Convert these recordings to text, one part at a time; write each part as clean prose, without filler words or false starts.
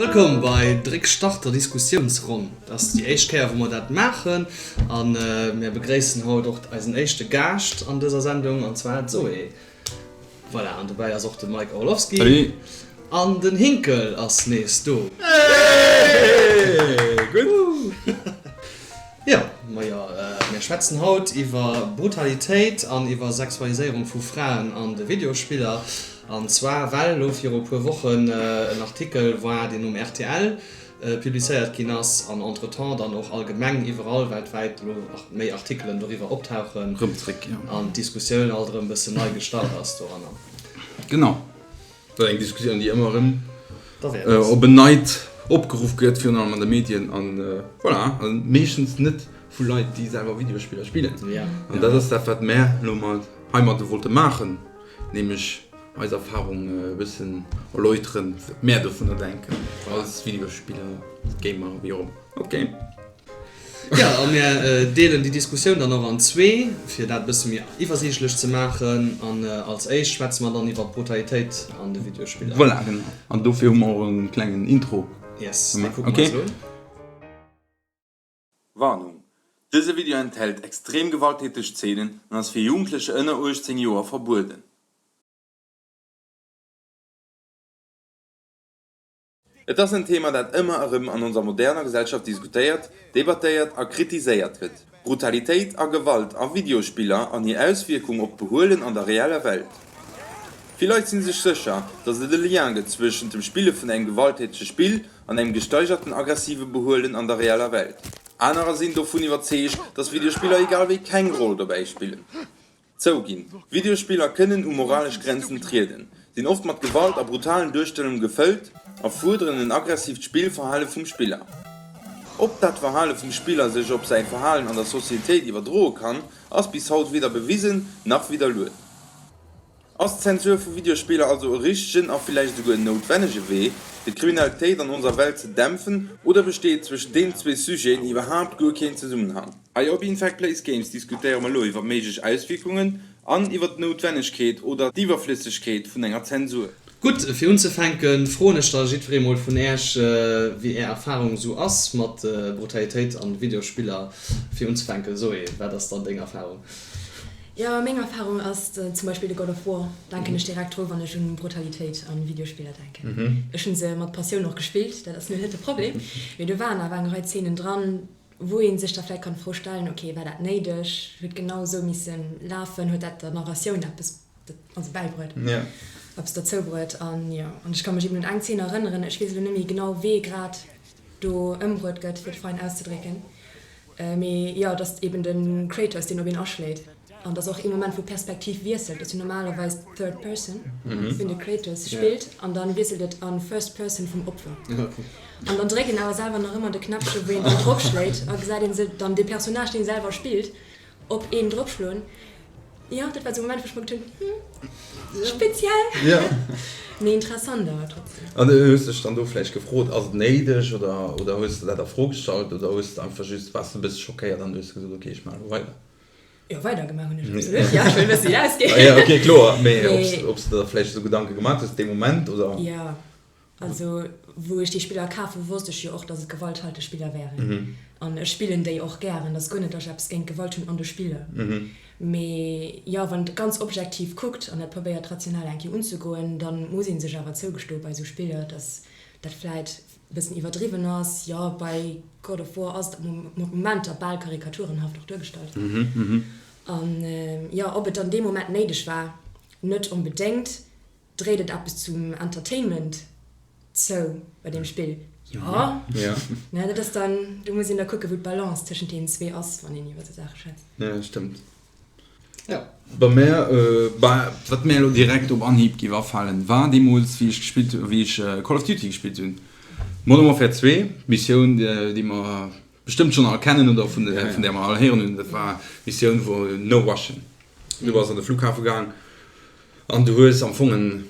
Wëllkomm bei Dréck Start, der Diskussiounsronn. Dat ass déi éischt Kéier, wou mer dat maachen. A mir begréissen haut och eisen éischte Gaascht an dëser Sendung, an zwar d'Zoé. Voilà, an dobäi ass och de Mike Orlowski. Salut. An den Hinkel ass nees do. Hey! Gutt. Jo, majo, mir schwätzen haut iwwer Brutalitéit an iwwer Sexualiséierung vu Fraen an de Videospiller. An zwar well elo viru e puer Wochen en Artikel war, deen um rtl publizéiert ginn ass an entretemps dann och allgemeng iwwerall weltwäit elo méi Artikelen doriwwer optauchen Rëm zréck, jo. an d'Diskussioun alt erëm e bëssen nei gestart ass doranner. Genau. Dat ass eng Diskussioun, déi ëmmer erëm op en Neit opgeruff gëtt, virun allem an de Medien an voilà, a meeschtens net vu Leit, déi selwer Videospiller spillen. An dat ass dat, wat mär elo mat heimadde wollte maachen, nämlech eis Erfarung e bëssen erläuteren, wat mär dovunner denken als Videospiller, Gamer, wéi och ëmmer. Ok. Jo, a mir deelen déi Diskussioun dann och an zwee, fir dat e bësse méi iwwersiichtlech ze maachen. An als éischt schwätze mer dann iwwer d'Brutalitéit an de Videospiller. Voilà, genau. An dofir hu mer och e klengen Intro Yes, dee kucke mer eis elo un. Warnung, Dëse Video enthält extrem gewalttäteg Zeenen an ass fir Jugendlecher ënner 18 Joer verbueden. Et ass en Thema, dat ëmmer erëm an onser moderner Gesellschaft diskutéiert, debattéiert a kritiséiert gëtt, Brutalitéit a Gewalt a Videospiller an hir Auswierkung op d'Behuelen an der reeller Welt. Vill Leit si sech sécher, datt et e Lien gëtt zwëschent dem Spille vun engem gewalttätege Spill an engem gesteigerten aggressive Behuelen an der reeller Welt. Anerer sinn dovun iwwerzeegt, datt Videospiller egal wéi keng Roll dobäi spillen. Zouginn, Videospiller kënnen u moralesch Grenzen trieden, sinn oft mat Gewalt a brutalen Duerstellunge gefëllt a fuerderen en aggressiivt Spillverhale vum Spiller. Ob dat Verhale vum Spiller sech op säi Verhalen an der Societéit iwwerdroe kann, ass bis haut weder bewisen nach widderluet. Ass d'Zensur vu Videospiller also e richtegen a villäicht esouguer en noutwennege Wee, fir d'Kriminalitéit an onser Welt ze dämpfen, oder besteet zwëschen deenen zwee Sujeten iwwerhaapt guer keen Zesummenhang? Hei op Infect Plays Games diskutéiere mer elo iwwer méiglech Auswierkungen an iwwer d'Noutwennegkeet oder d'Iwwerflëssegkeet vun enger Zensur. Gutt, fir unzefänken, froen ech da jiddweree mol vun Äech, wéi Är Erfarung esou ass mat Brutalitéit an Videospiller. Fir unzefänken, Zoé, wat ass dann deng Erfarung? Jo, meng Erfahrung ass zum Beispill de God of War, denken ech direkt dru wann ech un Brutalitéit an Videospiller denken. Ech hunn se mat Passioun och gespillt, dat ass net de Problem, mee do waren awer eng Rei Zeenen dran, wou een sech da vläit kann d'Fro stellen, ok, war dat néideg, huet genau esou missen lafen, huet dat der Narratioun eppes also bäibruet, eppes derzou bruet an jo, an ech ka mech eben un eng Zeen erënneren, ech weess elo net méi genau wee grad do ëmbruet gëtt, fir et fein auszedrécken. Mee jo, et ass eben de Kratos, deen op een aschléit. An et ass och ee Moment, wou d'Perspektiv wiesselt. Et ass jo normalerweis Third Person, wien de Kratos spillt, an da wiesselt et a First Person vum Opfer. An dann dréckt een awer selwer nach ëmmer de Knäppche, wou een dann dropschléit, a gesäit een se dann, dee Personnage, deen ee selwer spillt, op een dropschloen. Jo, dat war esou e Moment, wou ech mer geduet hunn, Hm, speziell. Ja. Mee interessant awer trotzdem. An hues dech dann do vläicht gefrot, ass et néideg oder, oder hues de dat a Fro gestallt oder hues de einfach just, waars de e bësse schockéiert an du hues gesot, ok, ech maache elo weider? Jo, weider gemaach hunn ech absolut, jo, ech wëll wëssen, wéi et ausgeet. Ja, ok, kloer, mee ob s de der vläicht esou Gedanke gemaach hues dee Moment oder? Jo. Also wou ech déi Spiller kaf hu wosst ech jo och, dass et gewalthalteg Spiller wären. An ech spillen déi och gären. Et ass guer net, dass ech eppes géint Gewalt hunn an de Spiller. Mee jo, wann et ganz objektiv kuckt an dat probéiert rational eng Kéier unzegoen, da muss ee sech awer zougestoe bei esou Spiller, dass dat vläit e bëssen iwwerdriwwen ass. Jo, bei God of War ass et mat Momenter bal karikaturenhaft och duergestallt. An jo, ob et dann dee Moment néideg war, net onbedéngt. Dréit et eppes zum Entertainment zou bei deem Spill? Jo. Mä dat ass dann, do muss een da kucken, wou d'Balance tëschent deenen zwee ass, wann een iwwer esou Saache schwätzt. Jo, stëmmt. Bei mär, wat mär elo direkt op Anhieb géif afalen, war deemools, wéi ech gespillt, wéi ech Call of Duty gespillt hunn, Modern Warfare 2, d'Missioun, déi mer bestëmmt schonn all kennen oder vun där mer all héieren hunn, dat war d'Missioun, wou No Russian, du bass an de Flughafe gaang, An du hues am Fong en,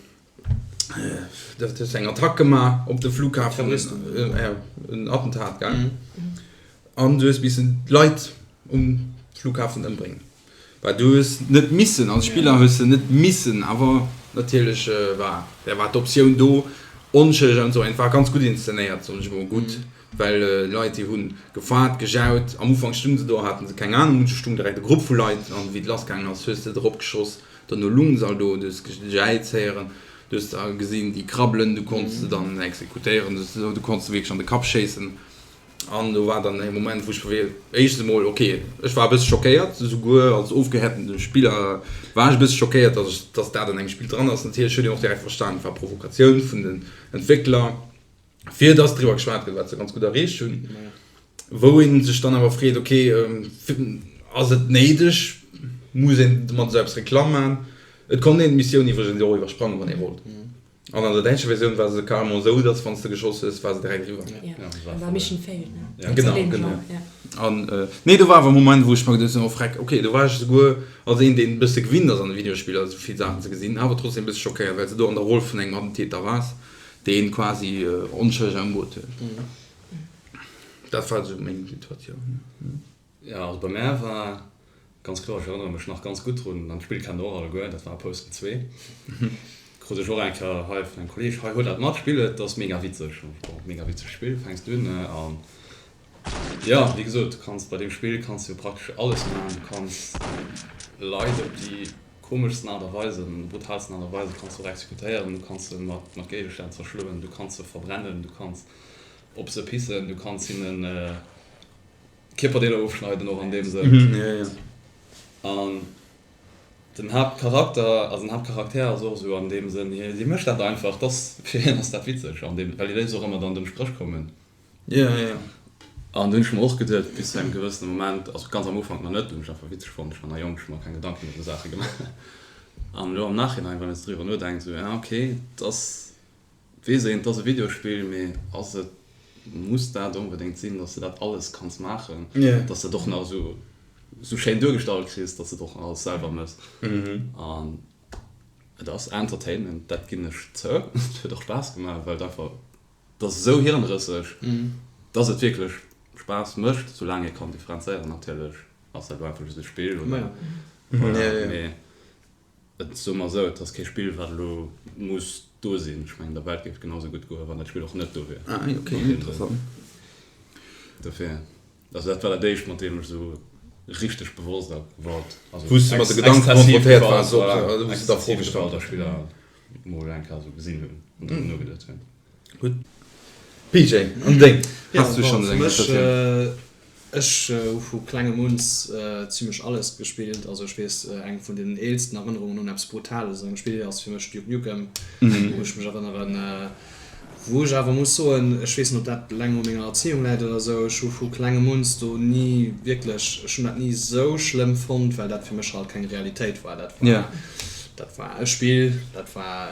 du hues eng Attack gemaach op de Flughafen, en Attentat, gell? An du hues missen d'Leit um Flughafen ëmbréngen. Well du hues net missen, als Spiller hues de net missen, awer natierlech war, war d'Optioun do. Onschëlleg an esou, et war ganz gutt inszenéiert, soen ech emol, gutt, well Leit déi hunn gefaart, gejaut, am Ufank stung se do, haten se keng Ahnung, do stung direkt e Grupp vu Leit an wéi et lass gaangen ass, hues de drop geschoss, dono lungen se all do, du hues gejäiz héieren, du hues da gesinn déi krabbelen, du konns se dann exekutéieren, du konns se wierklech an de Kapp schéissen. An do war dann e Moment, wou ech fir d'éischt emol, ok, ech war e bësse schockéiert, esouguer als ofgehärtete Spiller war ech e bësse schockéiert, dass ech, dass dat an engem Spill dran ass. Natierlech huet een och direkt verstan, et war Provokatioun vun den Entwéckler, fir dass driwwer geschwat gëtt, wat se ganz gutt erreecht hunn. Wou ee sech dann awer freet, ok, ass et néideg, muss een domat esou eppes Reklamm maachen? Et konnt een d'Missioun iwwregens och iwwersprangen, wann ee wollt. An an der däitscher Versioun war se carrément esou, dass wann s de geschoss hues, war se direkt eriwwer. Ja, war Mission failed, ne? Genau, genau. An nee, do war awer e Moment, wou ech mer geduecht hunn, oh freck, okay, do war ech esouguer als een, deen e bësse gewinnt ass an de Videospiller esou vill Saachen ze gesinn, awer trotzdem e bësse schockéiert, well s de do an der Roll vun engem Attentäter waars, dee quasi onschëlleger ëmbruet huet. Dat war esou meng Situatioun. Jo, also bei mär war ganz kloer, ech erënnere mech nach ganz gutt drun, an d'Spill kennt der och alleguer, dat war Postal 2. Krut ech och eng Kéier hei vun engem Kolleeg, hei huel dat mat, spill et, dat ass mega witzeg. An ech, bon, mega witzegt Spill, fänks du un an jo, wéi gesot, du kanns bei deem Spill kanns du jo praktesch alles maachen, du kanns Leit op déi komeschsten Aart a Weisen, brutaalsten Aart a Weise kanns du och exekutéieren, du kanns se mat mat Géigestänn zerschloen, du kanns se verbrennen, du kanns op se pissen, du kanns hinnen Kierperdeeler ofschneiden och an deem Sënn. An den Haaptcharakter, also den Haaptcharakter ass och esou an deem Sënn, hie hie mécht dat einfach, dass fir hien ass dat witzeg an deem, well hie léisst och ëmmer dann dem Spréch kommen. An do hunn ech mer och geduet, bis zu engem gewëssene Moment, also ganz am Ufank nach net, do hunn ech einfach witzeg fonnt, ech war nach jonk, ech hu mer keng Gedanken iwwer esou Saache gemaach. An elo am Nachhinein, wann een esou driwwer nodenkt, esou, ja okay, 't ass Et weess een, et ass e Videospill, mee ass et, muss dat onbedéngt sinn, dass de dat alles kanns maachen, dass de et och nach esou esou schéin duergestallt kriss, dass de et och nach alles selwer mëss. An et ass Entertainment, dat ginn ech zou. Et huet och Spaass gemaach, well et einfach, et ass esou hirnrësseg, dass et wierklech Spaass mécht, soulaang ee kann differenzéieren natierlech, ass dat elo einfach just e Spill oder, voilà, mee. Et soe mer esou, et ass kee Spill, wat elo muss do sinn. Ech mengen, der Welt géif et genau esou gutt goen, wann dat Spill och net do wier. Ah, ok, interessant. Dofir, also dat war dat éischt, mat deem ech esou richteg bewosst a Gewalt, also Wou s de mat de Gedanken exzessiv konfrontéiert waars, voilà, wou s de der Fro exzessiv gestallt Gewalt a Spiller mol eng Kéier esou gesinn hunn an driwwer nogeduet hunn. Gutt. PJ, an deng? Has du schonn eng Situatioun? Ech hu vu klengem un zimlech alles gespillt. Also ech weess, eng vun den eelsten Erënnerungen un eppes Brutales an engem Spill ass fir mech Duke Nukem, wou ech mech erënneren. Wou ech awer muss soen, ech weess net, ob dat eleng u menger Erzéiung läit oder esou, ech hu vu klengem un do ni wierklech, ech hunn dat ni esou schlëmm fonnt, well dat fir mech halt keng Realitéit war. Dat war, dat war e Spill, dat war.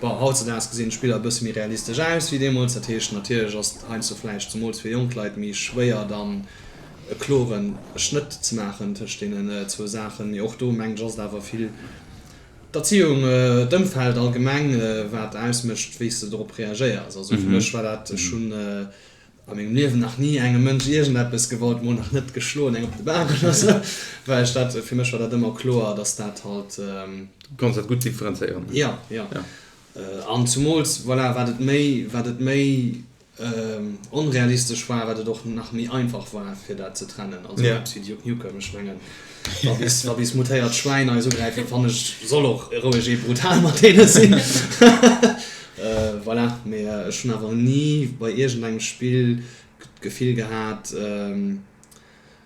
Bon, hautzedaags gesinn d'Spiller e bësse méi realistesch aus wéi deemools. Dat heescht, natierlech ass et heiansdo vläicht, zemools fir jonk Leit, méi schwéier dann e klore Schnëtt ze maachen tëscht deenen zwou Saachen. Mee och do, mengen ech, ass et awer vill d'Erzieung, d'Ëmfeld allgemeng, wat ausmécht, wéi s de dorop reagéiers. Also fir mech war dat, ech hunn a mengem Liewen nach ni engem Mënsch iergendeppes gewollt, mol nach net geschloen, eng op de Bak oder sou, well ech dat, fir mech war dat ëmmer kloer, dass dat halt. Du kanns dat gutt differenzéieren. Jo, jo. An zumools, voilà, wat et méi, wat et méi onrealistesch war, wat et och nach méi einfach war, fir dat ze trennen. Also eppes wéi Duke Nukem, ech mengen, wa bis, wa bis mutéiert Schwäin eis ugräifen, fannen ech, soll och roueg ee brutal mat deene sinn. Voilà, mee ech hunn awer ni bei iergendengem Spill d'Gefill gehat,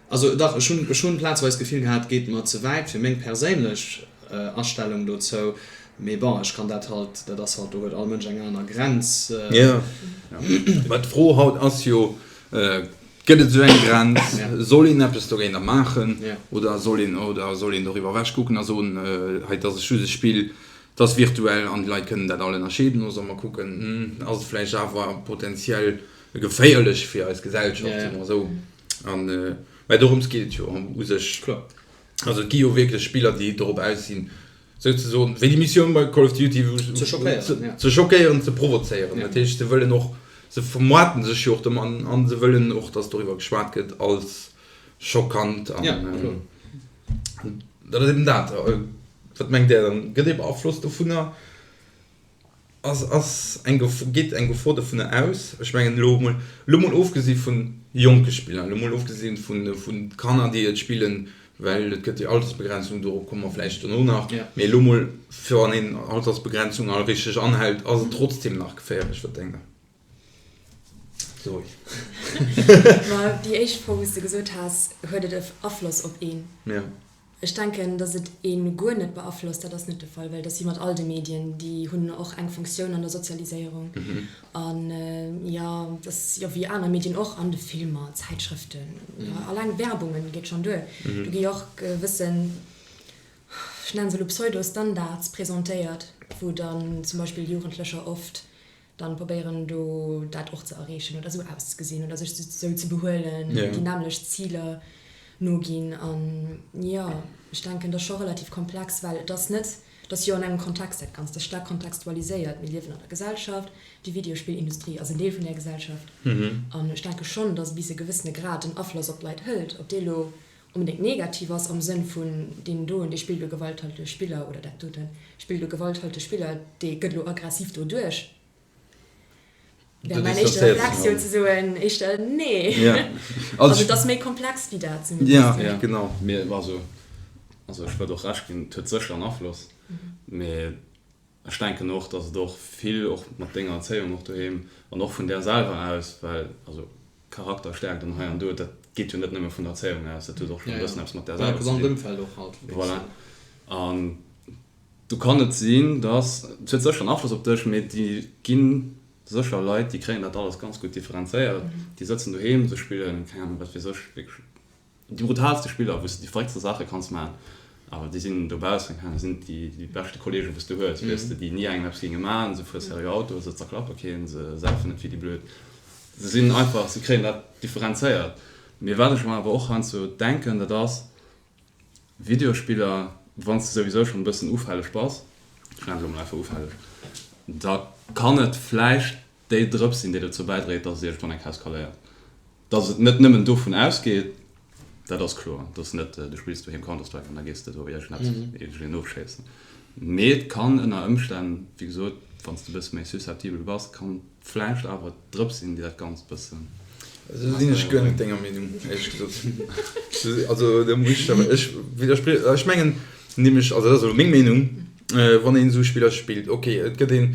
also dach, ech hunn, ech hunn plazweis d'Gefill gehat, et geet mer ze wäit fir meng perséinlech Astellung dozou, mee bon, ech kann dat halt, dat ass halt, do huet all Mënsch eng aner Grenz. Jo, mä d'Fro haut ass jo, Gëtt et esou eng Grenz? Soll een eppes dogéinter maachen oder soll een, oder soll een doriwwer ewechkucken a soen, hei, dat ass just e Spill, Et ass virtuell an déi Leit kënnen dat all ënnerscheeden. Oder solle mer kucken, ass et vläicht awer potenziell geféierlech fir eis Gesellschaft, soe mer esou. An, mä dorëms geet et jo u sech. Also et gi jo wierklech Spiller, déi dorop aus sinn, souzesoen, wéi déi Missioun bei Call of Duty, wou ze schockéieren, ze schockéieren, ze provozéieren. Dat heescht, se wëllen och, se vermoarten sech jo och domat an se wëllen och, datt doriwwer geschwat gëtt als schockant. An dat ass eben dat. Wat mengt Där dann? Gëtt ee beaflosst dovunner? Ass, ass eng Gef, geet eng Gefor dovunner aus? Ech mengen elo emol, elo emol ofgesi vu jonke Spiller, elo emol ofgesi vu, vu Kanner, déi et spillen, well et gëtt déi Altersbegrenzung, dorop komme mer vläicht dono nach, mee elo emol, fir wann een Altersbegrenzung all richteg anhält, ass et trotzdem nach geféierlech? Wat denkt Der? Zoé. Ma déi éischt Fro, wou s de gesot has, huet et e Afloss op een? Ja. Ech denken, datt et ee guer net beaflosst, dat ass net de Fall, well et ass wéi mat all de Medien, déi hunn och eng Funktioun an der Sozialiséierung. An jo, et ass jo wéi aner Medien och, an de Filmer, Zäitschrëften, jo alleng Werbungen geet schonn duer. Do gi jo och gewëssen, ech nennen se elo Pseudo-Standards presentéiert, wou dann zum Beispill Jugendlecher oft dann probéieren do dat och ze erreechen oder esou auszegesinn oder sech esou ze behuelen, déi nämmlecht Ziler noginn. An jo, ech denken, dat ass scho relativ komplex, well et ass net, et ass jo an engem Kontext dat Ganzt, et ass staark kontextualiséiert. Mir liewen an der Gesellschaft, déi Videospillindustrie ass en Deel vun där Gesellschaft. An ech denke schonn, datt bis e gewëssene Grad en Afloss op d'Leit hëlt, ob dee elo onbedéngt negativ ass am Sënn vun deen doen, dee spillt elo gewalthalteg Spiller oder dat dote spillt elo gewalthalteg Spiller, dee gëtt elo aggressiv doduerch, wär mäin éischte Reflex jo ze soen éischter nee. Also et ass méi komplex wéi dat zumindest. Ja, genau. Mee also, also ech wëllt och Recht ginn, et huet sécher en Afloss, mee Ech denken och, dass et och vill och mat denger Erzéiung och doheem an och vun där selwer aus, well also Charakterstärkt an hei an do, dat geet jo net nëmme vun der Erzéiung aus, dat huet och schonn e bëssen eppes mat där selwer ze dinn. Voilà. An do kann et sinn, dass, et huet sécher en Afloss op dech, mee déi gi sécher Leit, déi kréien dat alles ganz gutt differenzéiert, déi sëtzen doheem, se spillen, keng Ahnung, wat weess ech, wierklech Déi brutaalste Spiller, wou s de déi verrécktste Saache kanns maachen, awer déi sinn dobaussen, keng Ahnung, sinn déi beschte Kolleegen, wou s de hues, weess de, déi ni engem eppes géinge maachen, se fuere seriö Auto, se zerklappe keen, se saufen net wéi déi Blöd, se sinn einfach, se kréien dat differenzéiert. Mee wat ech mer awer och heiansdo denken, dat ass, Videospiller, wann s de souwisou schonn e bëssen ufälleg bass, ech nennen et elo mol einfach ufälleg, da kann et vläicht déi Drëps sinn, déi dozou bäidréit, dass et iergendwann eng Kéier eskaléiert. Dass et net nëmmen dovun ausgeet, dat ass kloer. Dass net, du spills doheem Counter-Strike an da gees de do iergendeppes, iergendeen ofschéissen. Mee et kann ënner Ëmstänn, wéi gesot, wann s de e bësse méi susceptibel bass, kann et vläicht awer d'Drëps sinn, déi dat Ganzt e bëssen. Also do sinn ech guer net denger Meenung, éierlech gesot. Also do muss ech awer, ech widdersprie, ech mengen nämlech, also dat ass elo meng Meenung, wann een esou Spiller spillt, ok, et gëtt een,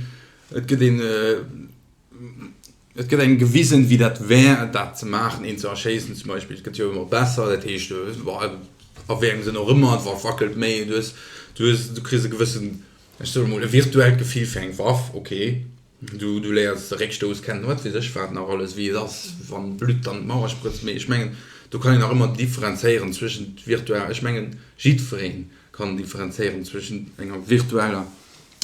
et gëtt een, Et gëtt engem gewisen, wéi dat wär, dat ze maachen, een ze erschéissen zum Beispill. Et gëtt jo ëmmer besser, dat heescht, a wéi engem Sënn och ëmmer, d'Waff wackelt méi, du hues, du hues, du kriss e gewëssen, ech soe mol, e virtuellt Gefill fir eng Waff, ok, du, du léiers de Réckstouss kennen, wat weess ech wat nach alles, wéi et ass, wann Blutt an d'Mauer sprëtzt. Mee ech mengen, do kann een nach ëmmer differenzéieren zwëschent virtuell, ech mengen, jiddweree kann differenzéieren zwëschent enger virtueller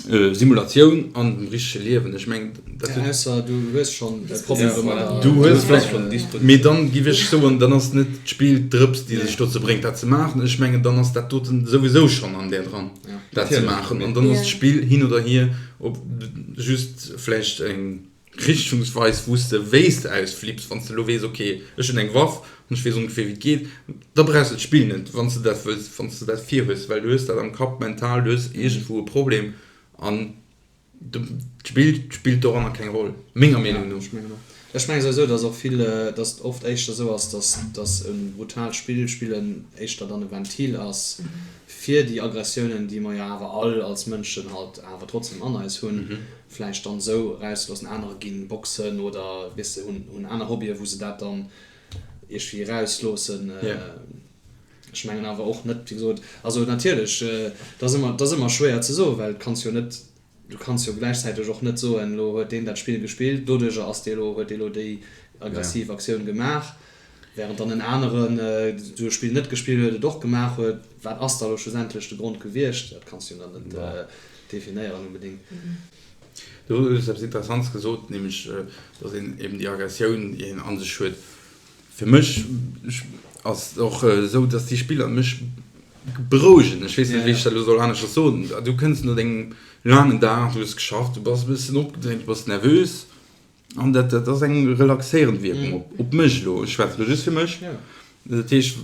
Simulatioun an dem richtege Liewen. Ech mengen, dat huet. Ausser du hues schonn e Problem domadder. Du hues vläicht schonn. Mee dann giff ech soen, dann ass net d'Spill d'Drëps, déi dech dozou bréngt, dat ze maachen. Ech mengen, dann ass dat doten souwisou schonn an där dran, dat ze maachen. An dann ass d'Spill hin oder hier op just vläicht eng Richtungsweis, wou s de wéis de ausflipps. Wann s de elo weess, ok, ech hunn eng Waff an ech weess ongeféier, wéi et geet, da brauchs de d'Spill net, wann s de dat wëlls, wann s de dat virhues, well du hues dat am Kapp mental, du hues iergendwou e Problem an d'Spill spillt doranner keng Roll, menger Meenung no. Ech menge souwisou, dass och vill, dass et oft éischter esou ass, dass, dass e brutaalt Spill spillen éischter dann e Ventil ass fir déi Aggressiounen, déi mer jo awer all als Mënschen halt awer trotzdem an eis hunn, vläicht dann esou erauszeloossen. Anerer ginn boxen oder weess de hunn hunn aner Hobbyen, wou se dat dann iergendwéi erausloossen. Ech mengen awer och net, wéi gesot, also natierlech, et ass ëmmer, et ass ëmmer schwéier ze soen, well et kanns jo net, du kanns jo gläichzäiteg och net soen, elo huet deen dat Spill gespillt, doduercher ass dee elo, huet dee elo déi aggressiv Aktioun gemaach, während dann en aneren esou e Spill net gespillt huet, et och gemaach huet. Wat ass da elo schlussendlech de Grond gewiescht? Dat kanns du jo dann net definéieren unbedingt. Du hues eppes Interessantes gesot, nämlech datt een eben déi Aggressioun, déi een a sech huet. Fir mech ass et och esou, datt déi Spiller mech berouegen. Ech weess net, wéi ech dat elo soll aneschters soen. Du kënns no dengem laangen Dag, du hues geschafft, du bass e bëssen opgedréint, du bass nervös An dat, dat ass eng relaxéierend Wierkung op, op mech elo. Ech schwätze elo just fir mech. Dat heescht,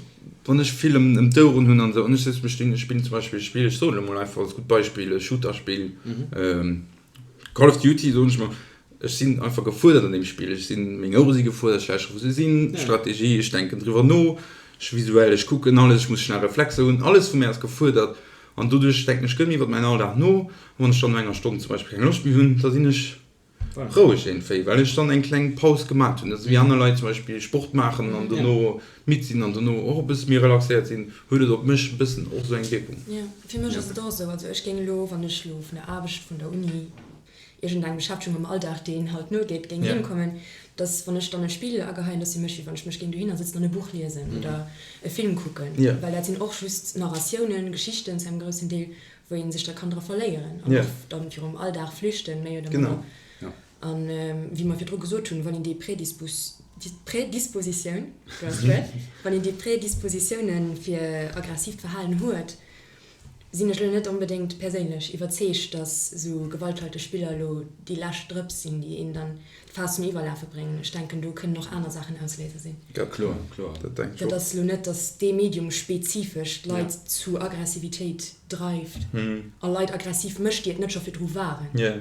wann ech vill ëm, ëm d'Oueren hunn an esou, an ech sëtze mech hin, ech spillen zum Beispill e Spill, ech soen elo mol einfach als gutt Beispill e Shooter-Spill, mhm. Call of Duty, soen ech mer, ech sinn einfach gefuerdert an deem Spill, ech sinn, meng Ouere si gefuerdert, ech lauschteren wou se sinn, Strategie, ech denken driwwer no, ech visuell, ech kucken alles, ech muss schnell Reflexer hunn, alles vu mär ass gefuerdert an doduerch denken ech guer méi iwwert mäin Alldag no. An wann ech dann no enger Stonn zum Beispill keng Loscht méi hunn, da sinn ech roueg iergendwéi, well ech dann eng kleng Paus gemat hunn. Dat ass wéi aner Leit zum Beispill Sport maachen an dono midd sinn an dono och e bësse méi relaxéiert sinn, huet et op mech e bëssen och esou eng Wierkung. Jo, fir mech ass et och esou. Also ech géing elo, wann ech elo vun der Aarbecht, vun der Uni, iergendeng Beschäftegung am Alldag, déi een halt nogeet, géing heem kommen, dass wann ech dann e Spill ageheien, dass fir mech wéi wann ech mech géing dohinner sëtzen an e Buch liesen oder e Film kucken, well dat sinn och just Narratiounen, Geschichten zu engem groussen Deel, wou ee sech da kann dra verléieren an och dann virum Alldag flüchten, méi oder manner. An wéi mer virdru gesot hunn, wann een déi Prädispositioun, do ass d'Wuert, wann een déi Prädispositiounen fir aggressiivt Verhalen huet, sinn ech elo net onbedéngt perséinlech iwwerzeegt, datt esou gewalthalteg Spiller elo déi lescht Drëps sinn, déi een dann d'Faass zum Iwwerlafe bréngen. Ech denken, do kënnen och aner Saachen Ausléiser sinn. Ja, kloer, kloer, dat denken ech och. Dat ass elo net, datt dee Medium spezifesch d'Leit zu Aggressivitéit dreift a Leit aggressiv mécht, déi et net scho virdru waren. Jo.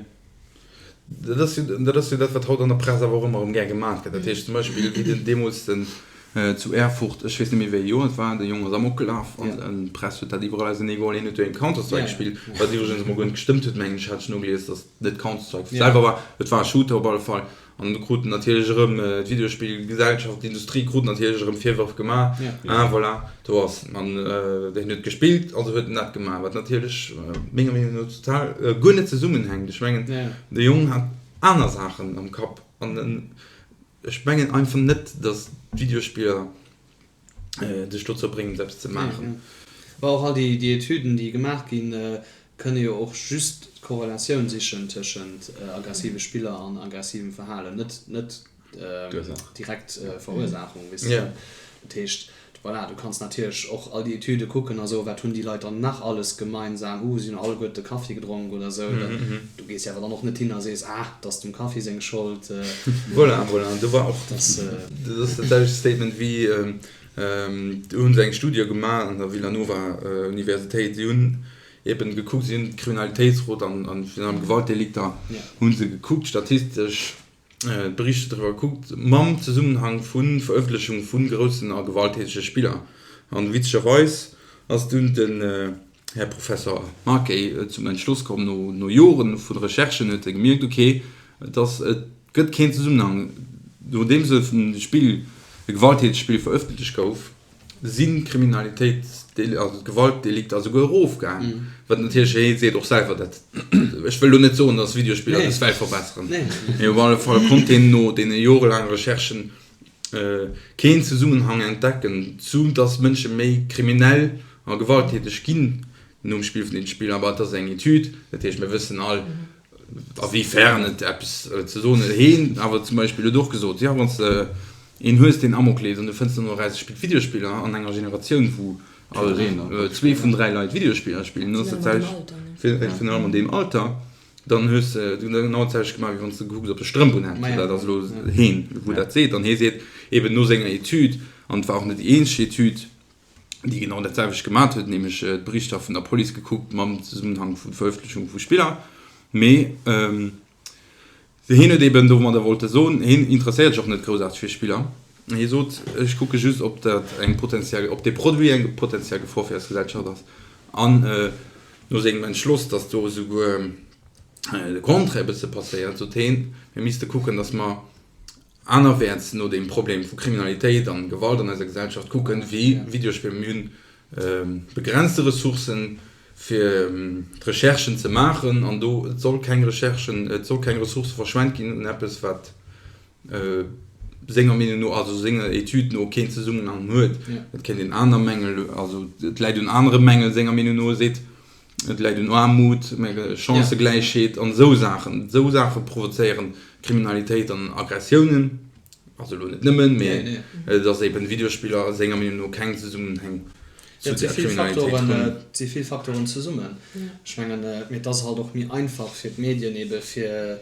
Dat ass jo, dat ass jo dat, wat haut an der Press awer och ëmmer erëm gär gemaach gëtt. Dat heescht zum Beispill, wéi den deemools den zu Erfurt, ech weess net méi wéi ee Joer et war, de Jong ass amok gelaf an d'Press huet dat iwwerall auserneegeholl, hien huet doheem Counter-Strike gespillt, wat iwwregens emol guer net gestëmmt huet, mengen ech, hat ech nogelies, datt et net Counter-Strike selwer war, et war e Shooter op alle Fall. An do kruten natierlech erëm d'Videospillgesellschaft, d'Industrie krut natierlech erëm Virwërf gemaach, Ah voilà, do ass en. An hien huet gespillt, also huet en dat gemaach. Wat natierlech menger Meenung no total guer net zesummenhänkt. Ech mengen, de Jong hat aner Saachen am Kapp. An ech mengen einfach net, datt d'Videospiller dech dozou bréngen, eppes ze maachen. Mä och all déi Etüden, déi gemaach ginn, kënne jo och just d'Korrelatioun sichen tëschent aggressive Spiller an aggressivem Verhalen, net net direkt Verursaachung, weess de. Dat heescht, voilà, du kanns natierlech och all déi Etüde kucken a soen, wat hunn déi Leit dann nach alles gemeinsam, uh, si hunn alleguerte Kaffi gedronk oder esou. Du gees jo awer dann och net hin a sees, ah, 't ass dem Kaffi seng Schold. Voilà, voilà, do war och, dat ass dat selwecht Statement wéi, do hu se eng Studie gemaach an der Villanova Universitéit, si hunn eben gekuckt, si hunn d'Kriminalitéitsrot an virun allem Gewaltdelikter hu se gekuckt, statistesch d'Berichter driwwer gekuckt, mam Zesummenhang vu Verëffentlechung vu groussen a gewalttätege Spiller. An witzegerweis ass dunn den Här Professor Marquet zum Entschloss komm, no Joren vu Recherchen huet e gemierkt, ok, et ass, et gëtt keen Zesummenhang, nodeems e Spill, e gewalttätegt Spill verëffentlecht gouf, sinn d'Kriminalitéits, also d'Gewaltdelikter esouguer erofgaang, wat natierlech, hie seet och selwer dat, ech wëll elo net soen, datt Videospiller dës Welt verbesseren, mee op alle Fall konnt hien no deene jorelaange Recherchen keen Zesummenhang entdecken, zu datt Mënsche méi kriminell a gewalttäteg ginn nom Spill vun deene Spiller. Awer et ass eng Etüd, dat heescht mir wëssen all, a wéi fern et eppes ze soen huet. Heen awer zum Beispill huet och gesot, jo wann s de een hues deen Amok leeft an du fënns dann och eraus, e spillt Videospiller an enger Generatioun wou all zwee vun dräi Leit Videospiller spillen, dann ass dat selwecht, virun allem an deem Alter, dann hues de genau dat selwecht gemaach wéi wann s de gekuckt hues ob de Strëmp unhätt. Dat ass elo heen wou dat seet an hee seet eben no senger Etüd, an et war och net déi eenzeg Etüd, déi genau dat selwecht gemat huet, nämlech d'Berichter vun der Police gekuckt mam Zesummenhang vu Verëffentlechung vu Spiller. Mee hien huet eben domadder wollte soen, hien interesséiert sech och net groussaarteg fir Spiller. Hie sot, ech kucke just, ob dat eng potenziell, ob dee Produit eng potenziell Gefor fir eis Gesellschaft ass. An no sengem Entschloss, datt do esouguer de Contraire e bësse passéiert, sot hien, mir misste kucken, datt mer anerwäerts no dem Problem vu Kriminalitéit an Gewalt an eiser Gesellschaft kucken, wéi Videospiller. Mir hunn begrenzte Ressourcen, fir d'Recherchen ze maachen, an do, et soll keng Recherchen, et soll keng Ressourcë verschwent ginn un eppes, wat senger Meenung no, also senger Etüd no, keen Zesummenhang huet. Et kéint een aner Mängel, also et läit un anere Mängel senger Meenung no, seet Et läit un Aarmut, Chancëgläichheet an esou Saachen. Esou Saache provozéieren Kriminalitéit an Aggressiounen. Also elo net nëmmen, mee et ass eben Videospiller senger Meenung no keng Zesummenhäng zu der Kriminalitéit hunn. Et si vill Faktoren zesummen. Ech mengen, mee et ass halt och méi einfach fir d'Medien ebe fir.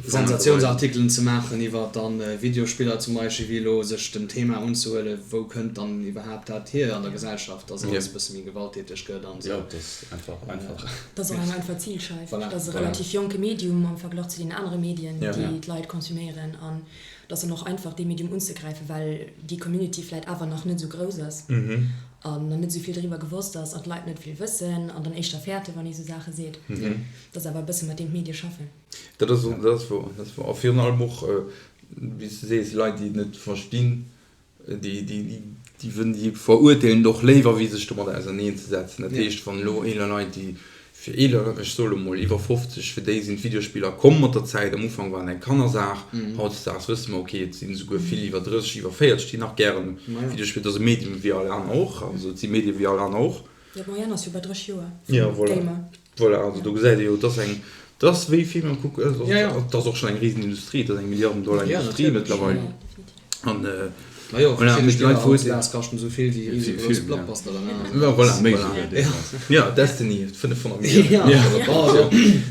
Sensatiounsartikelen ze maachen iwwer dann Videospiller zum Beispill, wéi elo sech dem Thema unzehuelen, wou kënnt dann iwwerhaapt dat hier an der Gesellschaft, dass alles e bësse méi gewalttäteg gëtt an esou. Jo, dat ass einfach einfach. Dat ass och eng einfach Zilscheif. Dat ass e relativ jonke Medium am Verglach zu den anere Medien, déi d'Leit konsuméieren. An et ass dann och einfach, dee Medium unzegräifen, well déi Community vläit awer nach net esou grouss ass an nach net esou vill driwwer gewosst ass an d'Leit net vill wëssen an dann éischter fäerten, wann ee esou Saache seet. Dat ass awer e bësse mat deem d'Medie schaffen. Dat ass, dat ass wouer, dat ass wouer. A virun allem och, wéi s de sees, Leit, déi et net verstinn, déi, déi, déi, déi verurteelen et och léiwer, wéi sech domadder auserneenzesetzen. Dat heescht, wann elo eeler Leit, déi fir eeler, ech soe lo mol iwwer 50, fir déi sinn d'Videospiller komm mat der Zäit, am Ufank waren eng Kannersaach, hautdesdaags wësse mer, okay, et sinn esouguer vill iwwer 30, iwwer 40, déi nach gären Videospiller, et ass e Medium wéi all aner och, also et si Medie wéi all aner och. Jo, d'Moyenne ass jo bei 30 Joer vum Gamer. Voilà, also do gesäit ee jo, et ass eng, et ass wéi Filmer kucken, et ass och schonn eng Risenindustrie, et ass eng Milliarden-Dollar-Industrie mëttlerweil. An voilà, mee d'Leit verurteelen. Kaschten esou vill wéi risegrouss Blockbuster dann aner. Ja, voilà, voilà. Ja, Destiny, 500 Milliounen.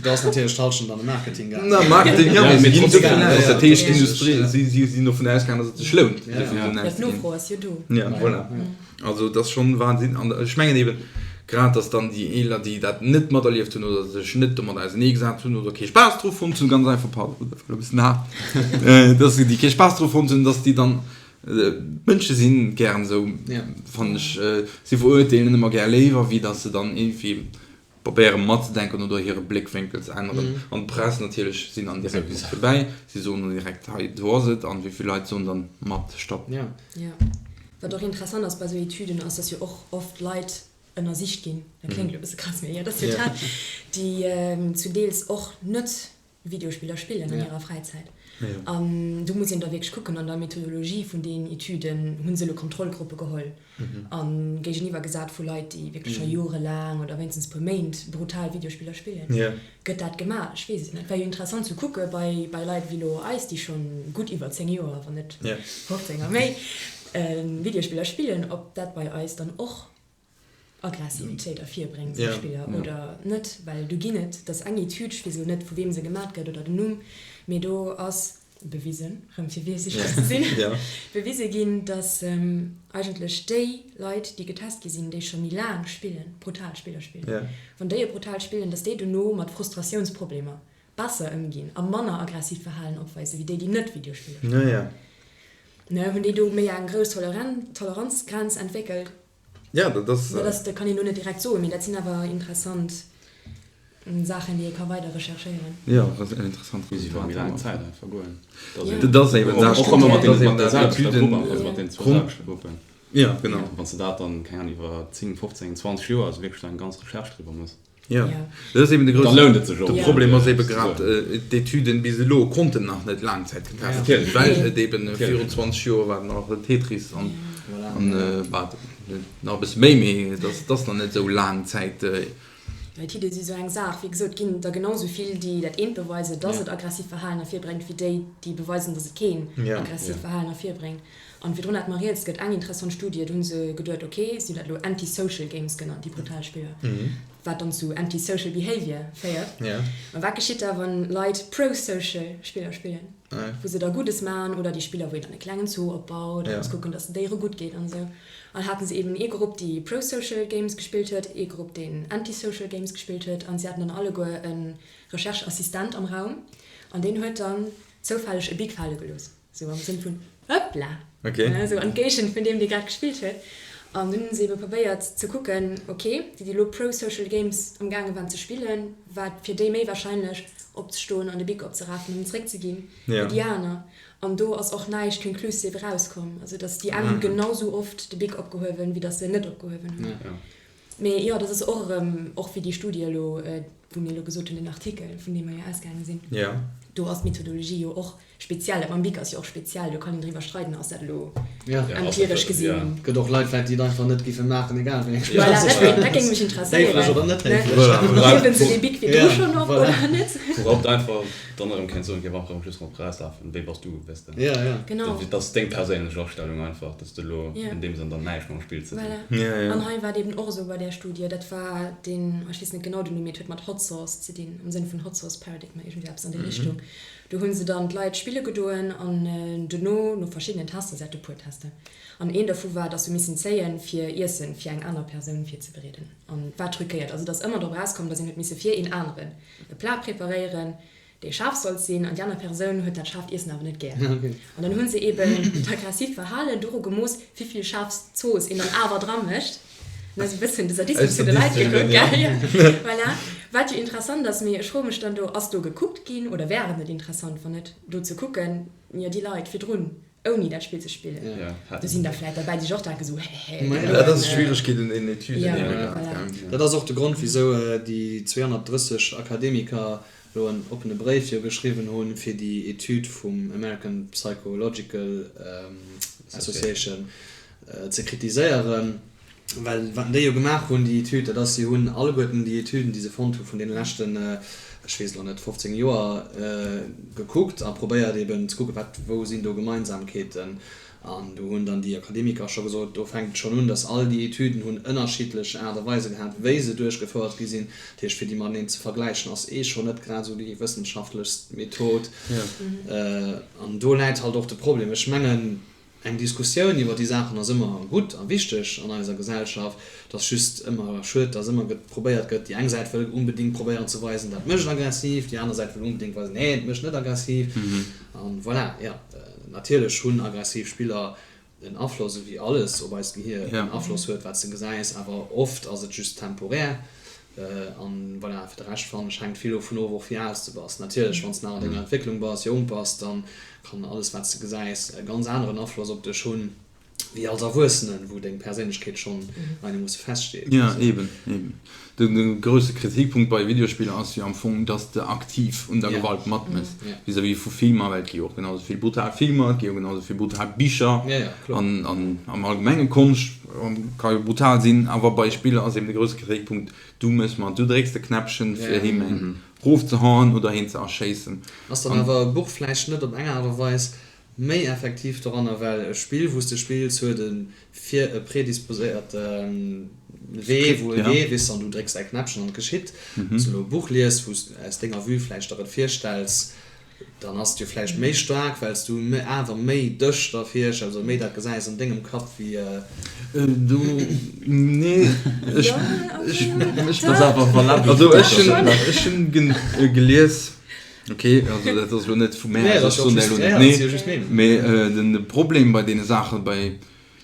Do ass natierlech d'Hallschent an de Marketing gaangen. Na, Marketing, jo, mee si ginn dovun aus, dat heescht d'Industrie, si sinn dovun ausgaangen, datt et sech lount, esou vill Suen auszeginn. D'Nofro ass jo do. Ja, voilà. Also et ass schonn Wahnsinn. An ech mengen eben, grad datt dann déi Eeler, déi dat net materlieft hunn oder sech net domat auserneegesat hunn oder kee Spaass dru fonnt hunn, ganz einfach, pardon, dat war elo e bëssen haart, datt déi kee Spaass dru fonnt hunn, datt déi dann, Mënsche si gären esou, fannen ech, si verurteelen ëmmer gär léiwer, wéi datt se dann iergendwéi probéiere matzedenken oder hire Bléckwénkel ze änneren. An d'Press natierlech sinn dann direkt mat dobäi, si soen dann direkt, hei do ass et, an wéi vill Leit soen dann mat, stopp. Jo. Wat och interessant ass bei esou Etüden, ass, dass jo och oft Leit ënnersicht ginn, dat kléngt elo e bësse krass, mee jo, dat ass jo dat, déi zu deels och net Videospiller spillen an hirer Fräizäit. An do muss een da wierklech kucken, an der Methodologie vun deenen Etüden, hu se elo Kontrollgruppe geholl a géigeniwwer gesat vu Leit, déi wierklech scho jorelaang oder wéinstens puer Méint brutal Videospiller spillen. Gëtt dat gemaach? Ech weess et net. Wär jo interessant ze kucke bei Leit wéi elo eis, déi schonn gutt iwwer 10 Joer, wann net 15 a méi, Videospiller spillen, ob dat bei eis dann och Aggressivitéit ervirbréngt, sou Spiller, oder net, well do ginn et, dat ass eng Etüd, ech weess elo net, vu weem se gemat gëtt oder den Numm, mee do ass bewisen, rëm fir virsiichteg ze sinn, bewise ginn, datt eigentlech déi Leit, déi getest gi sinn, déi scho méi laang spillen, brutal Spiller spillen, wann déi e brutaalt spillen, datt déi dono mat Frustratiounsproblemer besser ëmginn a manner aggressiivt Verhalen opweisen, wéi déi, déi net Videospiller spillen. Hunn déi do méi eng grouss Toleranzgrenz entwéckelt? Ja, dat ass. Dat ass, dat kann een elo net direkt soen, mee dat sinn awer interessant Saachen, déi ee ka weider recherchéieren. Jo, dat ass en interessant Muss iwwer méi laang Zäit einfach goen. Dat ass eben dat. Och ëmmer mat deenen, mat der selwechter Grupp, also mat deenen zwou selwechte Gruppen. Ja, genau. Wann s de dat dann, keng Ahnung, iwwer 10, 15, 20 Joer, also wierklech eng ganz Recherche driwwer mëss. Jo, dat ass eben de grousse. Da lount et sech och. De Problem ass ebe grad, d'Etüden bis elo konnten nach net laangzäit getest ginn, well et eben virun 20 Joer war nach Tetris an wat nach e bësse méi, mee et ass nach net esou laang Zäit. Etüde si sou eng Saach. Wéi gesot, ginn der genau sou vill, déi dat eent beweisen, dass et aggressiv Verhalen ervirbréngt, wéi déi, déi beweisen, dass et keen aggressiivt Verhalen ervirbréngt. An virdrun hat mer rieds, et gëtt eng interessant Studie, do hu se geduet, ok, si hunn dat elo Anti-Social Games genannt, déi brutal Spiller, wat dann zu Anti-Social Behavior féiert. Mä wat geschitt da, wann Leit Pro-Social Spiller spillen, wou se da Guddes maachen, oder déi Spiller, wou een dann e klengen Zoo opbaut a muss kucken, dass den Déiere gutt geet an esou. An haten se eben ee Grupp, déi Pro-Social Games gespillt huet, ee Grupp, deen Anti-Social Games gespillt huet, an si haten dann alleguer e Recherche-Assistent am Raum an deen huet dann zoufälleg e Bic fale gelooss. Sou am Sënn vun Hoppla! Okay. Sou an d'Géigend vun deem, dee grad gespillt huet. An dunn hunn se ebe probéiert ze kucken, ok, déi, déi elo Pro-Social Games am gaange waren ze spillen, war et fir déi méi warscheinlech, opzestoen an de Bic opzerafen an en zeréckzeginn, wéi déi aner. An do ass och näischt conclusive erauskomm. Also datt déi eng hunn genau sou oft de Bic opgehuewen, wéi datt se en net opgehuewen hunn. Mee jo, dat ass och erëm, och wéi déi Studie elo, wou mir elo gesot hunn, den Artikel, vun deem mer jo ausgaange sinn, do ass d'Methodologie jo och Speziell, dat mam Bic ass jo och speziell, do kann een driwwer streiden, ass dat elo empiresch gesinn. Gëtt och Leit vläit déi et einfach net géife maachen, egal wéi eng Spiller se spillen. Voilà, dat géing mech interesséieren. Héiflech oder net héiflech. Hiewen se dee Bic virdru schonn op oder net? Wourop einfach dann erëm kéint soen, géif einfach erëm just ronderëm erauslafen, wéi bass du, weess de. Ja, ja. Genau. Dat ass deng perséinlech Astellung einfach, dass de elo in deem Sënn dann näischt mam Spill ze dinn. Voilà. An hei war et eben och esou bei där Studie, dat war deen, ech weess net genau den Numm, mee et huet mat. Hot Sauce ze dinn, am Sënn vun Hot Sauce Paradigma, iergendwéi eppes an déi Richtung. Do hu se dann d'Leit spille gedoen an dono, no verschiddenen Tester, se hate puer Tester, an een dervu war, dass se missen zéien, fir Iessen fir eng aner Persoun virzebereeden. An et war truquéiert, also et ass ëmmer drop erauskomm, dass een huet misse fir een aneren e Plat preparéieren, dee schaarf sollt sinn, an déi aner Persoun huet dat schaarft Iessen awer net gär. An dann hu se eben d'aggressiivt Verhalen doru gemooss, wéi vill schaarf Zooss een dann awer dra mécht. An dat ass e bëssen de Sadismus vun de Leit gekuckt, gell? Jo, voilà. Wat jo interessant ass, mee ech froe mech dann do, ass do gekuckt ginn, oder wär et net interessant, wann net do ze kucken, jo déi Leit virdrun, ouni dat Spill ze spillen, do sinn der vläit derbäi, déi sech och denken esou, hehe, deen Dat ass d'Schwieregkeet un deenen Etüden, déi een elo hat, gell? Dat ass och de Grond, wisou déi 230 Akademiker elo en oppene Bréif jo geschriwwen hunn, fir déi Etüd vum American Psychological Association ze kritiséieren. Well wat déi jo gemaach hunn, déi Etüd, dat ass, si hunn alleguerten déi Etüden, déi se fonnt hu vun deene leschten, ech weess elo net, 15 Joer gekuckt a probéiert eben ze kucken, wat, wou sinn do Gemeinsamkeeten. An do hunn dann déi Akademiker scho gesot, do fänkt et schonn un, datt all déi Etüden hunn ënnerschiddlech Aart a Weise gehat, wéi se duerchgefouert gi sinn. Dat heescht, fir déi mateneen ze vergläichen, ass ee schonn net grad esou déi wëssenschaftlechst Method. An do läit halt och de Problem. Ech mengen, Eng Diskussioun iwwer déi Saachen ass ëmmer gutt a wichteg an eiser Gesellschaft. Et ass just ëmmer schued, dass ëmmer gëtt probéiert gëtt, déi eng Säit wëll unbedéngt probéieren ze weisen, dat mécht aggressiv, déi aner Säit wëll unbedéngt weisen, nee, et mécht net aggressiv. An voilà, jo, natierlech hunn aggressiv Spiller en Afloss, esou wéi alles op eist Gehier en Afloss huet, wat s de gesäis, awer oft ass et just temporär. An voilà, fir de Rescht fannen ech hänkt vill dovun of och wéi al s de bass. Natierlech wann s nach an denger Entwécklung bass, jonk bass, dann kann alles wat s de gesäis e ganz aneren Afloss op dech hunn wéi als Erwuessenen, wou deng Perséinlechkeet schonn einermoosse feststeet. Jo, eben, eben. De grousse Kritikpunkt bei Videospiller ass jo am Fong, dass de aktiv un der Gewalt matmëss, vis-à-vis vu Filmer, well et gi jo och genau sou vill brutal Filmer, et gi jo genau sou vill brutal Bicher an am allgemenge Konscht ka jo brutal sinn, awer bei Spiller ass eben de grousse Kritikpunkt, du mëss mat, du drécks de Knäppchen fir him eng rofzehaen oder heen ze erschéissen. Ass dann awer e Buch vläicht net op eng Aart a Weis méi effektiv doranner, well e Spill wou s de spills huet e fir e predisposéierte Wee wou e geet, weess an du drécks däi Knäppchen an et geschitt. Wann s du elo e Buch lies wou s aus denger Vue vläicht der et virstells, dann ass et jo vläicht méi staark, well s du awer méi dech da virstells oder méi dat gesäis an dengem Kapp wéi. Do, nee, ech, ech, ech, also ech hunn, ech hunn gelies, Ok, also dat ass elo net vu mär, ech soen dat elo net, nee, mee de Problem bei deene Saachen, bei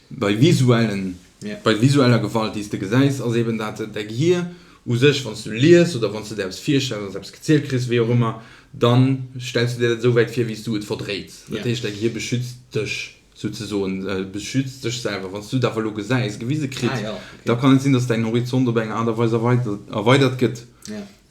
bei visuellen, bei visueller Gewalt, déi s de gesäis, ass eben dat däi Gehier u sech, wann s du lies oder wann s de der eppes virstells, wann s de eppes gezielt kriss, wéi och ëmmer, dann stells du dir dat esou wäit vir, wéi s du et verdréits. Dat heescht, däi Gehier beschützt dech souzesoen, beschützt dech selwer. Wann s du et awer elo gesäis, gewise kritt, da kann et sinn, dass däin Horizont op eng Aart a Weis erweidert gëtt.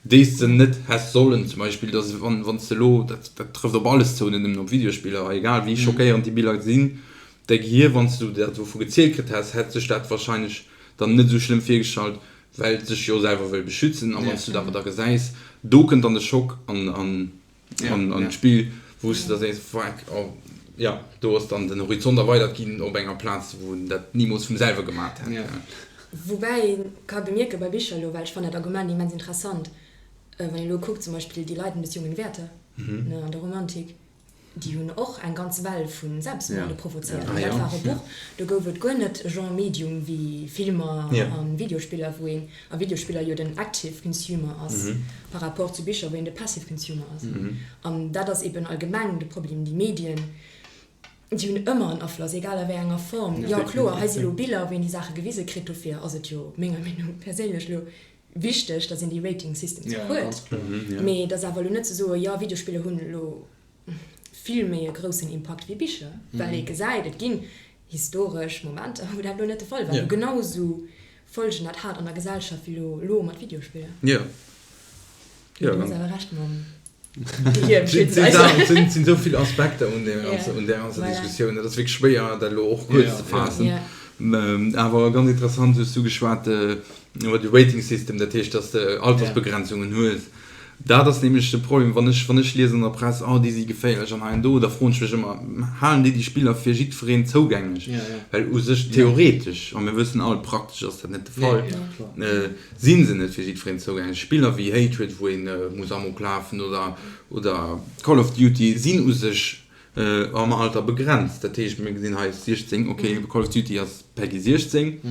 Déi s de net häss sollen, zum Beispill, dass wann wann s de elo, dat dat trëfft op alles zou, net nëmmen op Videospiller, egal wéi schockéierend déi Biller sinn, däi Gehier, wann s du dat dovu gezielt kritt häss, hätt sech dat wahrscheinlech dann net esou schlëmm virgestallt, well et sech jo selwer wëll beschützen. A wann s du et awer da gesäis, do kënnt dann de Schock an an an d'Spill, wou s de da sees, Fuck, oh jo, do ass dann den Horizont erweidert ginn op enger Plaz, wou en dat nimools vum selwe gemat hätt. Woubäi ee ka bemierke bei Bicher elo, well ech fannen dat Argument immens interessant, wann een elo kuckt zum Beispill Die Leiden des jungen Werther, ne, an der Romantik, déi hunn och eng ganz Well vu Selbstmorde provozéiert. An dat war e Buch, do gouf et guer net e Genre Medium wéi Filmer a Videospiller, wou een a Videospiller jo den active consumer ass par rapport zu Bicher, wou een de passive consumer ass. An dat ass eben allgemeng de Problem, déi Medien, déi hunn ëmmer en Afloss, egal a wéi enger Form. Jo, kloer, hei si lo Biller, wou een déi Saache gewise kritt, dofir ass et jo menger Meenung perséinlech elo wichteg, datt een déi Rating Systems och huet. Mee et ass awer elo net ze soen, jo, Videospiller hunn elo vill méi e groussen Impakt wéi Bicher, well ee gesäit, et ginn historesch Momenter, wou dat elo net de Fall war, wou genau esou Folgen dat hat an der Gesellschaft wéi elo elo mat Videospiller. Jo. Mee du hues awer Recht mam Et sinn esou vill Aspekter un där ganzer Diskussioun, et ass wierklech schwéier, dat elo och kuerz ze faassen. Awer ganz interessant hues du geschwat iwwer de Rating System, dat heescht, datt s de Altersbegrenzungen hues. Dat ass nämlech de Problem, wann ech, wann ech liesen an der Press, oh déi si geféierlech an hei an do, da froen ech mech ëmmer, halen déi déi Spiller fir jiddwereen zougänglech? Well u sech theoretesch, a mir wëssen all, praktesch ass dat net de Fall, si se net fir jiddwereen zougänglech. Spiller wéi Hatred, wou ee muss Amok lafen, oder, oder Call of Duty sinn u sech am Alter begrenzt. Dat heescht, mir gesinn hei 16, ok, Call of Duty ass Peggy 16